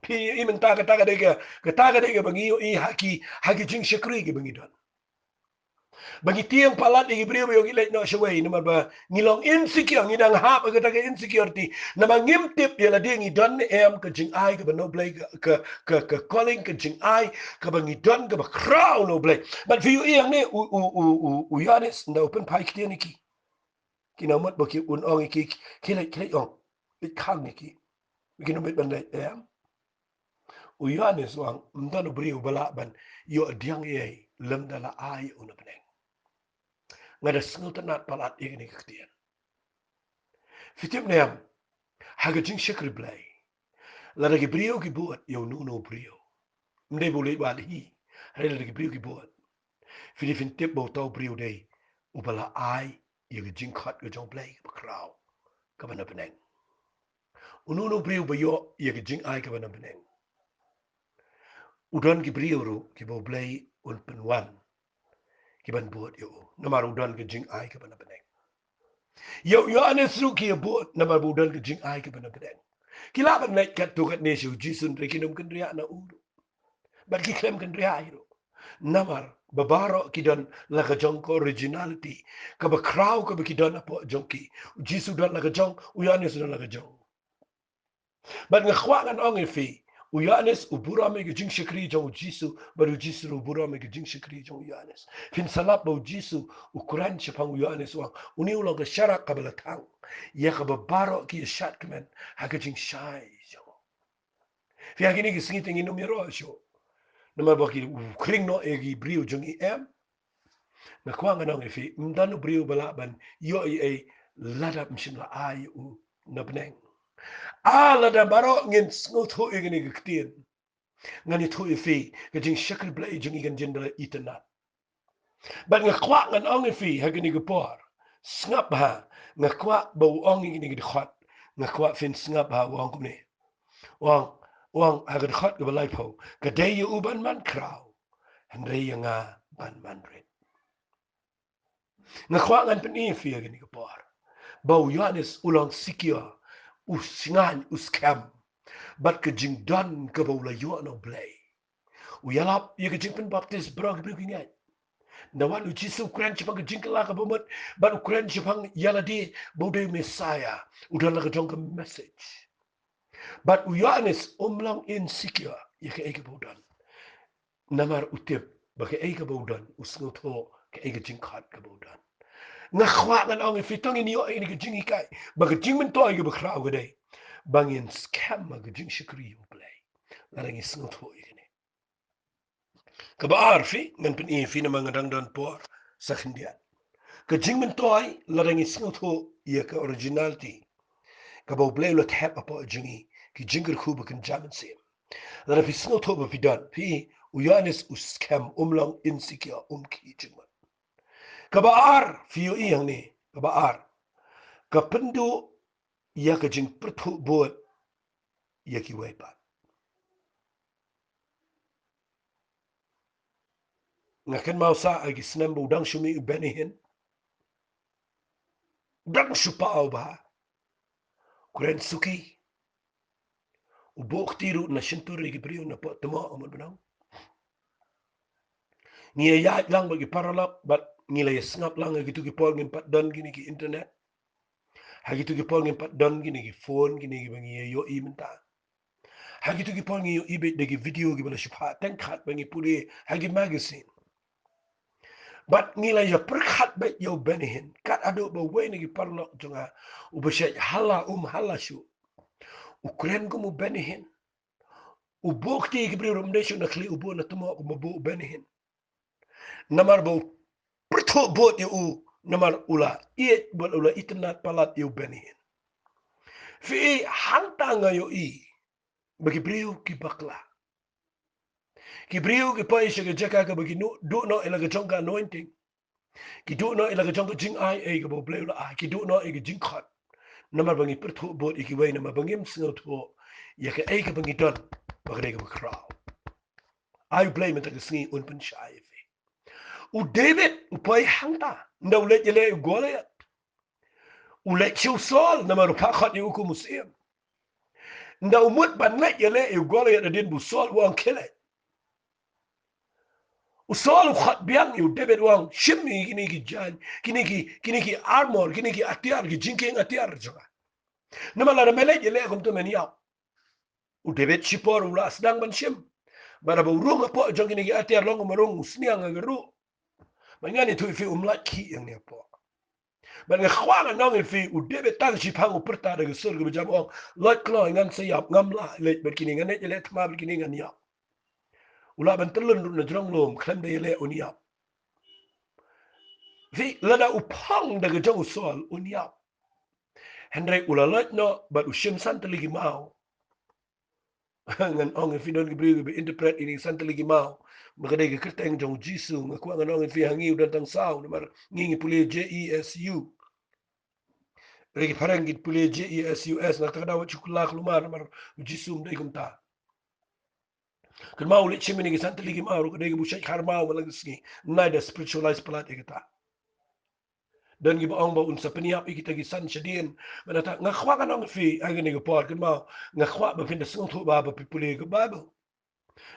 Phi ïohi mynta kata ka dei ka, kata ka dei kaba ngi ïohi ha ki, ha ki jingshakri kiba ngi don. Ba ngi tieng palat ïa ki briew ba ïoh ki leit noh shawei namar ba ngi long insecure, ngi dang hap ha kata ka insecurity. Namar ngim tip ïa lade ngi don ne em ka jingai kaba na u Blei, ka, ka, ka, ka calling, ka jingai kaba ngi don kaba khraw na u Blei. Bad phi ïohi hangne u, u, u, u, u Ïoannis ynda u pynphai ktien ïa ki, ki nang mut ba ki, un ong ïa ki, ki leit, ki leit ong, leit khang ïa ki. Kin ym bit ban leit em. U Ïoannis u ong, ym don u briew ba lah ban ïoh pdiang ei ei lymda la ai ïa u na bneng. Nga da sngewtynnat palat ïa kane ka ktien. Phi tip ne em, ha ka jingshakri Blei, lada ki briew ki bud ïa uno uno u briew, ym dei ba u leit wad hi, hynrei lada ki briew ki bud, phi dei phin tip ba uta u briew u dei uba la ai ïa ka jingkhot ka jong u Blei kaba khraw, kaba na bneng. Uno uno u briew ba ïoh ïa ka jingai kaba na bneng, u don ki briew ruh kiba u Blei un pynwan ki ban bud ïa u, namar u don ka jingai kaba na bneng. Ïa u Ïoannis ruh ki ïabud namar ba u don ka jingai kaba na bneng. Ki lah ban leit katto katne sha u Jisu hynrei kin ym kynriah na u ruh. Bad ki khlem kynriah hi ruh. Namar ba baroh ki don la ka jong ka originality, kaba khraw kaba ki don hapoh jong ki. U Jisu don la ka jong, u Ïoannis don la ka jong. Bad nga kwah ngan ong ïa phi, u Ïoannis u burom ïa ka jingshakri jong u Jisu, bad u Jisu ruh u burom ïa ka jingshakri jong u Ïoannis. Phin sa lap ba u Jisu u kren shaphang u Ïoannis, u ong, une u long ka sharak kaba la thang ïa kaba baroh ki ïa shad kmen ha ka jingshai jong u. Phi, ha kine ki sngi te ngin ym ïaroh shuh namar ba ki khring noh ïa ki briew jong ngi em. Nga kwah ngan ong ïa phi, ym don u briew ba lah ban ïoh ei ei lada ym shym la ai ïa u na bneng. Ah, lada baroh ngin sngewthuh ïa kane ka ktien, ngan ïathuh ïa phi, ka jingshakri Blei jong ngi kan jin da la itynnad. Bad nga kwah ngan ong ïa phi ha kane ka por, sngap bha, nga kwah ba u ong ïa kine ki dkhot, nga kwah phin sngap bha, u ong kumne. U ong, u ong ha ka dkhot kaba laiphew, ka dei ïa u ban man khraw, hynrei ïa nga ban man rit. Nga kwah ngan pyni ïa phi ha kane ka por ba u Ïoannis u long secure, u shngaiñ, u skhem bad ka jingdon kaba u la ïoh na u Blei. U ïalap ïa ka jingpynbaptis baroh ki briew ki ngeit. Nda wan u Jisu u kren shaphang ka jingkylla kaba mut, bad u kren shaphang ïa lade ba u dei u Messiah, u don la ka jong ka message. Bad u Ïoannis um long insecure ïa kaei kaba u don. Namar u tip ba kaei kaba u don, u sngewthuh kaei ka jingkhot kaba u don. Nga kwah ngan ong ïa phi, to ngin ïoh ïa kane ka jinghikai ba ka jingmyntoi kaba khraw ka dei ba ngin skhem ha ka jingshakri ïa u Blei lada ngi sngewthuh ïa kane. Kaba ar phi, ngan pyni ïa phi namar nga dang don por sa khyndiat. Ka jingmyntoi lada ngi sngewthuh ïa ka originality kaba u Blei u la thep hapoh jong ngi, ki jingkyrkhu ba kynja mynsiem. Lada phi sngewthuh ba phi don, phi, u Ïoannis u skhem, um long insecure, um khih jingmut. Kaba ar phi ïohi hangne, kaba ar, ka pynduh ïa ka jingpyrthuh bud ïa kiwei pat. Nga kynmaw sa ha ki snem ba u dang shu mih u Benny Hinn, u dang shu paw bha, u kren suki, u buh kti ruh na shyntur ïa ki briew na pdeng tmoh, amut ba nang. Ngi ïaid lang bad ki paralok bad ngi la ïa sngap lang ha kito ki por ngim pat don kine ki internet. Ha kito ki por ngim pat don kine ki phone, kine kiba ngi ïa ïohi mynta. Ha kitu ki por ngi ïohi beit da ki video kiba la shu phah tyngkhat ba ngi pule ha ki magazine. Bad ngi la ïa pyrkhat beit ïa u Benny Hinn. Kat haduh ba uwei na ki paralok jong nga uba shait ha la um ha la shuh u kren kum u Benny Hinn. U buh kti ki briew ruh ym dei shuh na khlieh, u buh na tmoh kumba buh u Benny Hinn. Namar ba u pyrthuh bud ïa u, namar u la ïeit bad u la itynnad palat ïa u Benny Hinn. Phi i, hangta nga ïohi ba ki briew ki bakla. Ki briew ki poi sha ka jaka kaba ki nu-, duh noh ïa la ka jong ka anointing. Ki duh noh ïa la ka jong ka jingai ei kaba U Blei u la ai. Ki duh noh ïa ka jingkhot. Namar ba ngi pyrthuh bud ïa kiwei, namar ba ngim sngewthuh ïa kaei kaba ngi don ba ka dei kaba khraw. Ai U Blei mynta ka sngi un pynshai ïa phi. U David u poi hangta, ynda u leit ïaleh ïa u Goliath. U leit sha u Saul namar u phah khot ïa u kum u syiem. Ynda u mut ban leit ïaleh ïa u Goliath hadien ba u Saul u ong khie leit. U Saul u khot biang ïa u David u ong, shim ïa kine ki jaiñ, kine ki, kine ki armor, kine ki atiar, ki jingkieng atiar jong nga. Namar lada me leit ïaleh kumto men ïap. U David shipor u la sdang ban shim. Bad haba u rung hapoh jong kine ki atiar long kumba rung u sniang ha ka ruh. Bad ngan ïathuh ïa phi, um lait khih ïa kane hapoh. Bad nga kwah ngan ong ïa phi, u David tang shiphang u pyrta da ka sur kaba jam u ong, Lord kloi, ngan sa ïap, ngam lah leit bad kine, ngan leit ïaleh thma bad kine ngan ïap. U lah ban tyllun ruh na jrong lum khlem da ïaleh un ïap. Phi, lada u phong da ka jong u Saul un ïap. Hynrei u la lait noh bad u shim san tylli ki maw. Ngan ong ïa phi, don ki briew kiba interpret ïa kine san tylli ki maw ba ka dei ka kyrteng jong u Jisu. Nga kwah ngan ong ïa phi, ha ngi u don tang saw, namar ngi ngi pule J E S U. Hynrei ki phareng ki pule J E S U S, na kata ka daw wat shu kylla khlumar namar u Jisu um dei kumta. Kynmaw, u leit shim ïa kine ki san tylli ki maw ruh ka dei kaba u shait khar maw man la ka sngi. Nai da spiritualize palat ïa kata. Don kiba ong ba un sa pynïap ïa kita ki san shadien. Bad nangta nga kwah ngan ong ïa phi ha kane ka por, kynmaw, nga kwah ba phin da sngewthuh ba, ba phi pule ka Baibl.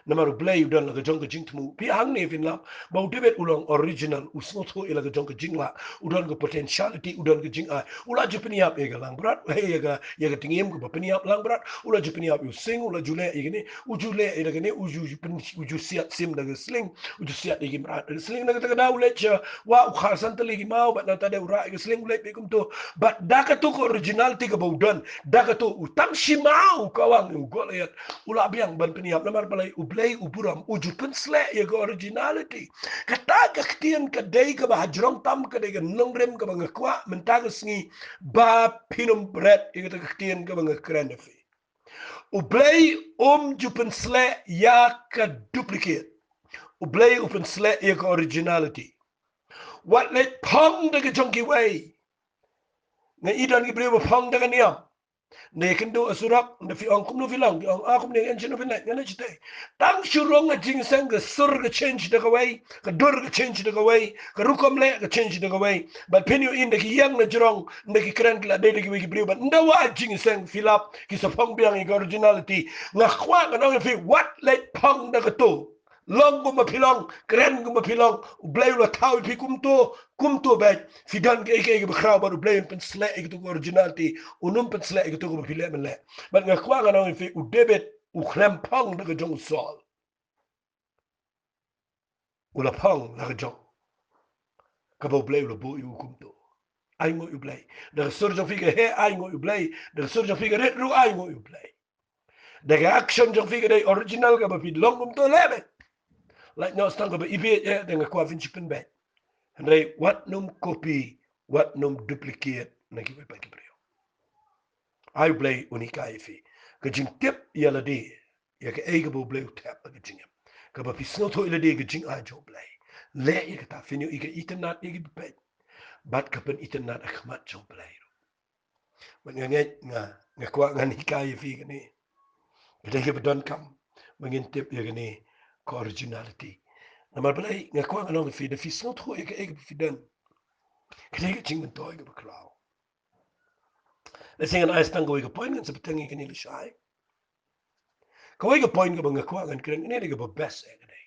Namar U Blei u don la ka jong ka jingthmu. Phi hangne phin lap ba u David u long original, u sngewthuh ïa la ka jong ka jinglah, u don ka potentiality, u don ka jingai. U la ju pynïap ïa ka langbrot, ïa ka, ïa ka tngiam kaba pynïap langbrot, u la ju pynïap ïa u sing, u la ju leh ïa kane, u ju leh ïa kane, u ju, ju pyn-, u ju siat sim da ka sling, u ju siat ïa ki mrad da ka sling. Na kata ka daw u leit sha wah, u khar san tylli ki maw, bad nangta de u rah ïa ka sling, u leit beit kumto. Bad da kato ka originality kaba u don, da kato u tang shi maw u kawang ïa u Goliath, u la biang ban pynïap. Namar balei? U Blei u burom, u ju pynsleh ïa ka originality. Kata ka ktien ka dei kaba hajrong tam, ka dei ka nongrim kaba nga kwah mynta ka sngi ba phin ym bret ïa kata ka ktien kaba nga kren ïa phi. U Blei um ju pynsleh ïa ka duplicate. U Blei u pynsleh ïa ka originality. Wat leit phong da ka jong kiwei. Nga i don ki briew ba phong da ka niam. Nda ïakynduh ha surok, nda phi ong kumno phi long, phi ong, ah, kumne, ngan shano phin leit, ngan leit shatei. Tang shu rung ka jingïaseng, ka sur ka change da kawei, ka dur ka change da kawei, ka rukom leh ka change da kawei. Bad phin ïohi nda ki ïeng na jrong, nda ki kren ki la dei da kiwei ki briew, bad nda wah jingïaseng phi lap ki sa phong biang ïa ka originality. Nga kwah ngan ong ïa phi, wat leit phong da kato. Long kumba phi long, kren kumba phi long, U Blei u la thaw ïa phi kumto, kumto beit. Phi don kaei kaei kaba khraw bad U Blei un pynsleh ïa kato ka originality, un ym pynsleh ïa kato kaba phi leh mynleh. Bad nga kwah ngan ong ïa phi, u David u khlem phong da ka jong u Saul. U la phong da ka jong kaba U Blei u la buh ïa u kumto. Ainguh ïa U Blei. Da ka sur jong phi ka heh, ainguh ïa U Blei. Da ka sur jong phi ka rit ruh, ainguh ïa U Blei. Da ka action jong phi ka dei original kaba phi long kumto, leh beit. Lait noh tang kaba ibiej eh, te nga kwah phin shu pynbeit. Hynrei wat nym copy, wat nym duplicate na kiwei pat ki briew. Ai U Blei un hikai ïa phi ka jingtip ïa lade, ïa kaei kaba U Blei u thep ha ka jingim, kaba phi sngewthuh ïa lade ka jingai jong U Blei. Leh ïa kata, phin ïohi ka itynnad ïa kiba peit, bad ka pynitynnad ha khmat jong U Blei. Bad nga ngeit, nga, nga kwah ngan hikai ïa phi kane. Ka dei kaba donkam ba ngin tip ïa kane ka originality. Namar balei? Nga kwah ngan ong ïa phi, da phi sngewthuh ïa kaei kaba phi don, ka dei ka jingmyntoi kaba khraw. Lehse ngan ai tang kawei ka point, ngan sa bteng ïa kane lashai. Kawei ka point kaba nga kwah ngan kren, kane dei kaba best eh, ka dei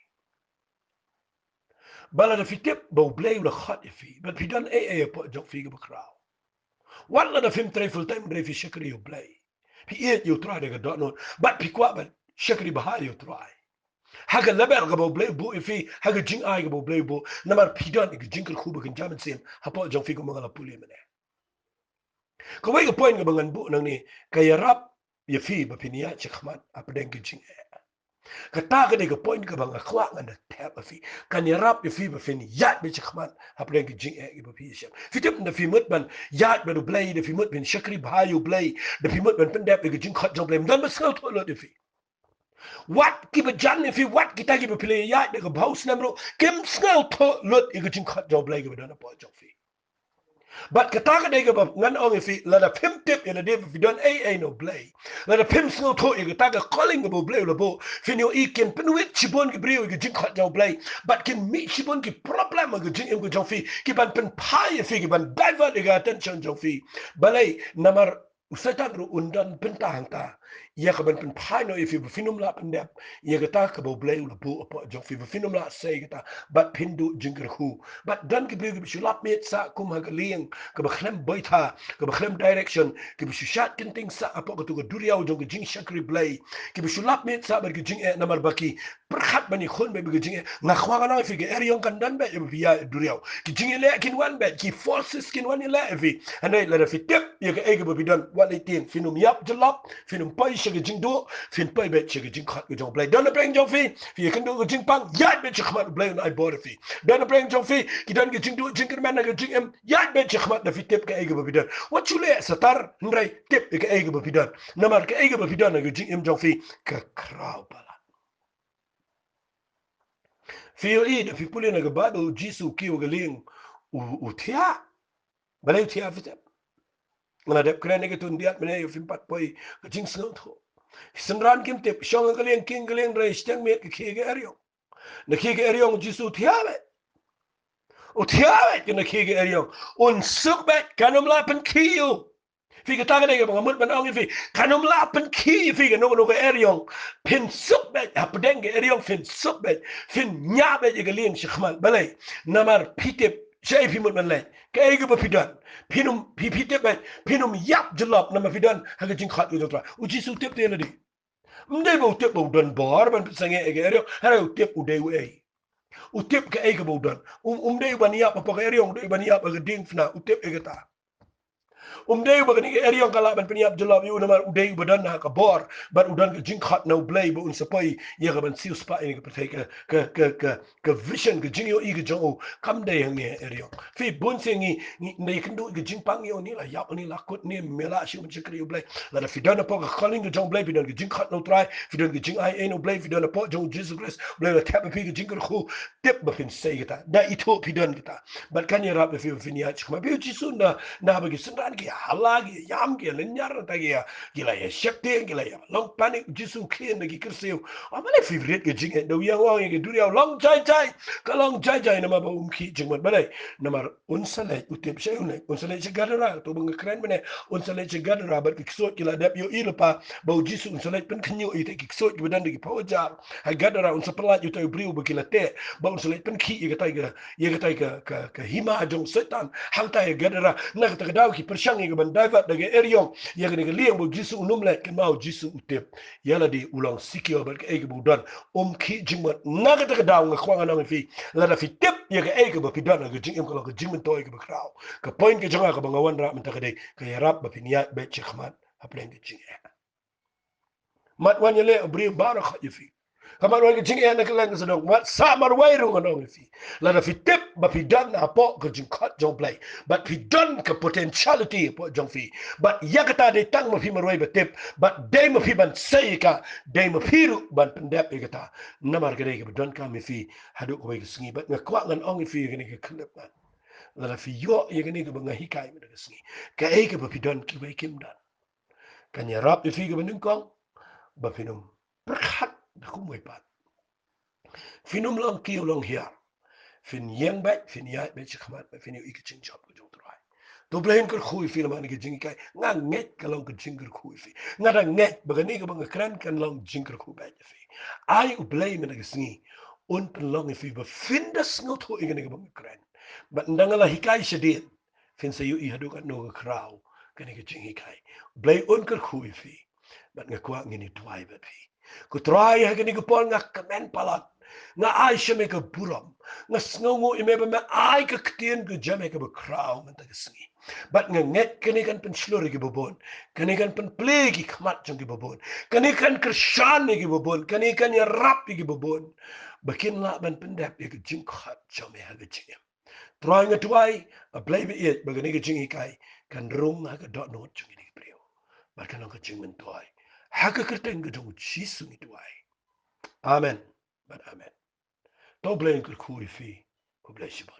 ba lada phi tip ba U Blei u la khot ïa phi, bad phi don ei ei hapoh jong phi kaba khraw, wat lada phim trei full time, hynrei phi shakri U Blei, Phi ïeit ïa u Trai da ka dohnud. Bad phi kwah ban shakri bha ïa u Trai. Ha ka level kaba u Blei u buh ïa phi, ha ka jingai kaba u Blei u buh. Namar phi don ïa ka jingkyrkhu ba kynja mynsiem hapoh jong phi, kumba nga la pule mynne. Kawei ka point kaba ngan buh nangne, ka ïarap ïa phi ba phin ïaid shakhmat hapdeng ka jingeh. Kata ka dei ka point kaba nga kwah ngan da thep ha phi. Kan ïarap ïa phi ba phin ïaid beit shakhmat hapdeng ka jingeh kaba phi ïashem. Phi tip, da phi mut ban ïaid bad u Blei, da phi mut ban shakri bha ïa u Blei, da phi mut ban pyndep ïa ka jingkhot jong u Blei, ym don ba sngewthuh lut ïa phi. Wat kiba jan ïa phi, wat kita kiba phi la ïaid da ka bha u snem ruh, kim sngewthuh lut ïa ka jingkhot jong u Blei kaba don hapoh jong phi. Bad kata ka dei kaba ngan ong ïa phi, lada phim tip ïa lade ba phi don ei ei na u Blei, lada phim sngewthuh ïa kata ka calling kaba u Blei u la buh, phin ïohi kin pynwit shibun ki briew ïa ka jingkhot jong u Blei, bad kin mih shibun ki problem ha ka jingim ka jong phi, ki ban pynphai ïa phi, ki ban divert ïa ka attention jong phi. Balei? Namar u Soitan ruh un don bynta hangta ïa ka ban pynphai noh ïa phi ba phin ym lah pyndep ïa kata kaba u Blei u la buh hapoh jong phi, ba phin ym lah sei kata, bad phin duh jingkyrkhu. Bad don ki briew kiba shu lap miet sah kum ha ka lieng kaba khlem baitha, kaba khlem direction, kiba shu shad kynting sah hapoh katu ka duriaw jong ka jingshakri Blei, kiba shu lap miet sah bad ka jingeh namar ba ki pyrkhat ban ïakhun beit bad ka jingeh. Nga kwah ngan ong ïa phi, ka eriong kan don beit ïa ba phi ïaid duriaw. Ki jingïaleh kin wan beit, ki forces kin wan ïaleh ïa phi. Hynrei lada phi tip ïa kaei kaba phi don, wat leit tien, phin ym ïap jyllop, phin ym poi sha ka jingduh, phin poi beit sha ka jingkhot ka jong u Blei. Don hapdeng jong phi, phi ïakynduh ka jingpang, ïaid beit shakhmat, u Blei un ai bor ïa phi. Don hapdeng jong phi, ki don ka jingduh jingkyrmen ha ka jingim, ïaid beit shakhmat da phi tip kaei kaba phi don. Wat shu leh satar, hynrei tip ïa kaei kaba phi don. Namar kaei kaba phi don ha ka jingim jong phi ka khraw palat. Phi ïohi, da phi pule na ka Baibl, u Jisu u kiew ha ka lieng, u, u thiah. Balei u thiah, phi tip? Nga la dep kren ïa katu hyndiat mynne, ïa phim pat poi ka jingsngewthuh. Synran kim tip, shong ha ka lieng, kieng ha ka lieng, hynrei shiteng miet ka khie ka eriong. Na khie ka eriong u Jisu u thiah beit. U thiah beit na khie ka eriong. Un suk beit, kan ym lah pynkhih ïa u. Phi, kata ka dei kaba nga mut ban ong ïa phi. Kan ym lah pynkhih ïa phi kano kano ka eriong. Phin suk beit, hapdeng ka eriong phin suk beit. Phin ñiah beit ïa ka lieng shakhmat. Balei? Namar phi tip shaei phi mut ban leit. Kaei kaba phi don. Phin ym, phi, phi tip beit. Phin ym ïap jyllop namar phi don ha ka jingkhot ka jong u Trai. U Jisu u tip te lade. Ym dei ba u tip ba u don bor ban pynsangeh ïa ka eriong, hynrei u tip u dei uei. U tip kaei kaba u don. Um, um dei u ban ïap hapoh ka eriong, u dei u ban ïap ha ka diengphna, u tip ïa kata. Um dei u ba kane ka eriong ka lah ban pynïap jyllop ïa u namar u dei u ba don ha ka bor, bad u don ka jingkhot na u Blei ba un sa poi ïa ka ban siewspah ïa ka pyrthei, ka, ka, ka, ka, ka vision, ka jingïohi ka jong u, kam dei hangne eriong. Phi, bun sien ngi, ngi, ngi ïakynduh ka jingpang ïa u, ni la ïap, ni la kut, ni me la shu ban shakri u Blei. Lada phi don hapoh ka calling ka jong u Blei, phi don ka jingkhot na u Trai, phi don ka jingai ei na u Blei, phi don hapoh jong u Jisu Khrist, u Blei u la thep ïa phi ka jingkyrkhu, tip ba phin sei kata. Da ithuh phi don kata. Bad kan ïarap ïa phi ba phin ïaid shakhmat. Phi, u Jisu na, na ba ki synran ki hala, ki ïam, ki lynñiar, nangta ki ïa, ki la ïa sheptieng, ki la ïa long panic, u Jisu u khie na ki kyrsiew. Balei phi rit ka jingeh, da u ïa ong ïa ka duriaw, long jai jai, ka long jai jai, namar ba um khih jingmut. Balei? Namar un sa leit, u tip shaei un leit, un sa leit sha Gadara, to ba nga kren mynne, un sa leit sha Gadara, bad ki ksuid ki la dep ïohi lypa ba u Jisu un sa leit pynkhynñiuh ïa kita ki ksuid kiba don da ki phew hajar. Ha Gadara un sa pyllait ïa utai u briew ba ki la teh, ba un sa leit pynkhih ïa katai ka, ïa katai ka, ka, ka hima jong u Soitan. Hangta ha Gadara, na kata ka daw ki pyrshang ïa ka ban divert da ka eriong ïa kane ka lieng ba u Jisu un ym leit, kynmaw u Jisu u tip ïa lade, u long secure bad kaei kaba u don. Um khih jingmut. Na kata ka daw nga kwah ngan ong ïa phi, lada phi tip ïa kaei kaba phi don ha ka jingim, ka long ka jingmyntoi kaba khraw. Ka point ka jong nga kaba nga wanrah mynta ka dei, ka ïarap ba phin ïaid beit shakhmat hapdeng ka jingeh. Mat wan ïaleh u briew baroh ïa phi. Ka mat wan ka jingeh na kylleng ka shnong. Mat sah marwei ruh ngan ong ïa phi. Lada phi tip ba phi don hapoh ka jingkhot jong u Blei, bad phi don ka potentiality hapoh jong phi, bad ïa kata dei tang ma phi marwei ba tip, bad dei ma phi ban sei ïa ka, dei ma phi ruh ban pyndep ïa kata. Namar ka dei kaba donkam ïa phi haduh kawei ka sngi. Bad nga kwah ngan ong ïa phi ïa kane ka khyllipmat. Lada phi ïoh ïa kane kaba nga hikai mynta ka sngi, kaei kaba phi don kiwei kim don. Kan ïarap ïa phi kaba nyngkong ba phin ym pyrkhat da kumwei pat. Phin ym long kiew long hiar. Phin ïeng beit, phin ïaid beit shakhmat, bad phin ïohi ka jingjop ka jong u Trai. To u Blei un kyrkhu ïa phi lem ha kane ka jinghikai. Nga ngeit ka long ka jingkyrkhu ïa phi. Nga dang ngeit ba kane kaba nga kren kan long jingkyrkhu beit ïa phi. Ai u Blei mynta ka sngi un pynlong ïa phi ba phin da sngewthuh ïa kane kaba nga kren. Bad ynda nga la hikai shadien, phin sa ïohi haduh katno ka khraw kane ka jinghikai. U Blei un kyrkhu ïa phi. Bad nga kwah ngin ïa duwai bad phi. Ko Trai, ha kane ka por nga kmen palat, nga ai sha me ka burom. Nga sngewnguh ïa me ba me ai ka ktien ka jong me kaba khraw mynta ka sngi. Bad nga ngeit kane kan pynshlur ïa kiba bun. Kane kan pynplie ïa ki khmat jong kiba bun. Kane kan kyrshan ïa kiba bun. Kane kan ïarap ïa kiba bun, ba kin lah ban pyndep ïa ka jingkhot jong me ha ka jingim. Trai, nga duwai, A Blei baieit, ba kane ka jinghikai kan rung ha ka dohnud jong kine ki briew. Bad kan long ka jingmyntoi. Ha ka kyrteng ka jong U Jisu ngi duwai. Amen. Bad amen. To Blei un kyrkhu ïa phi. Khublei shibun.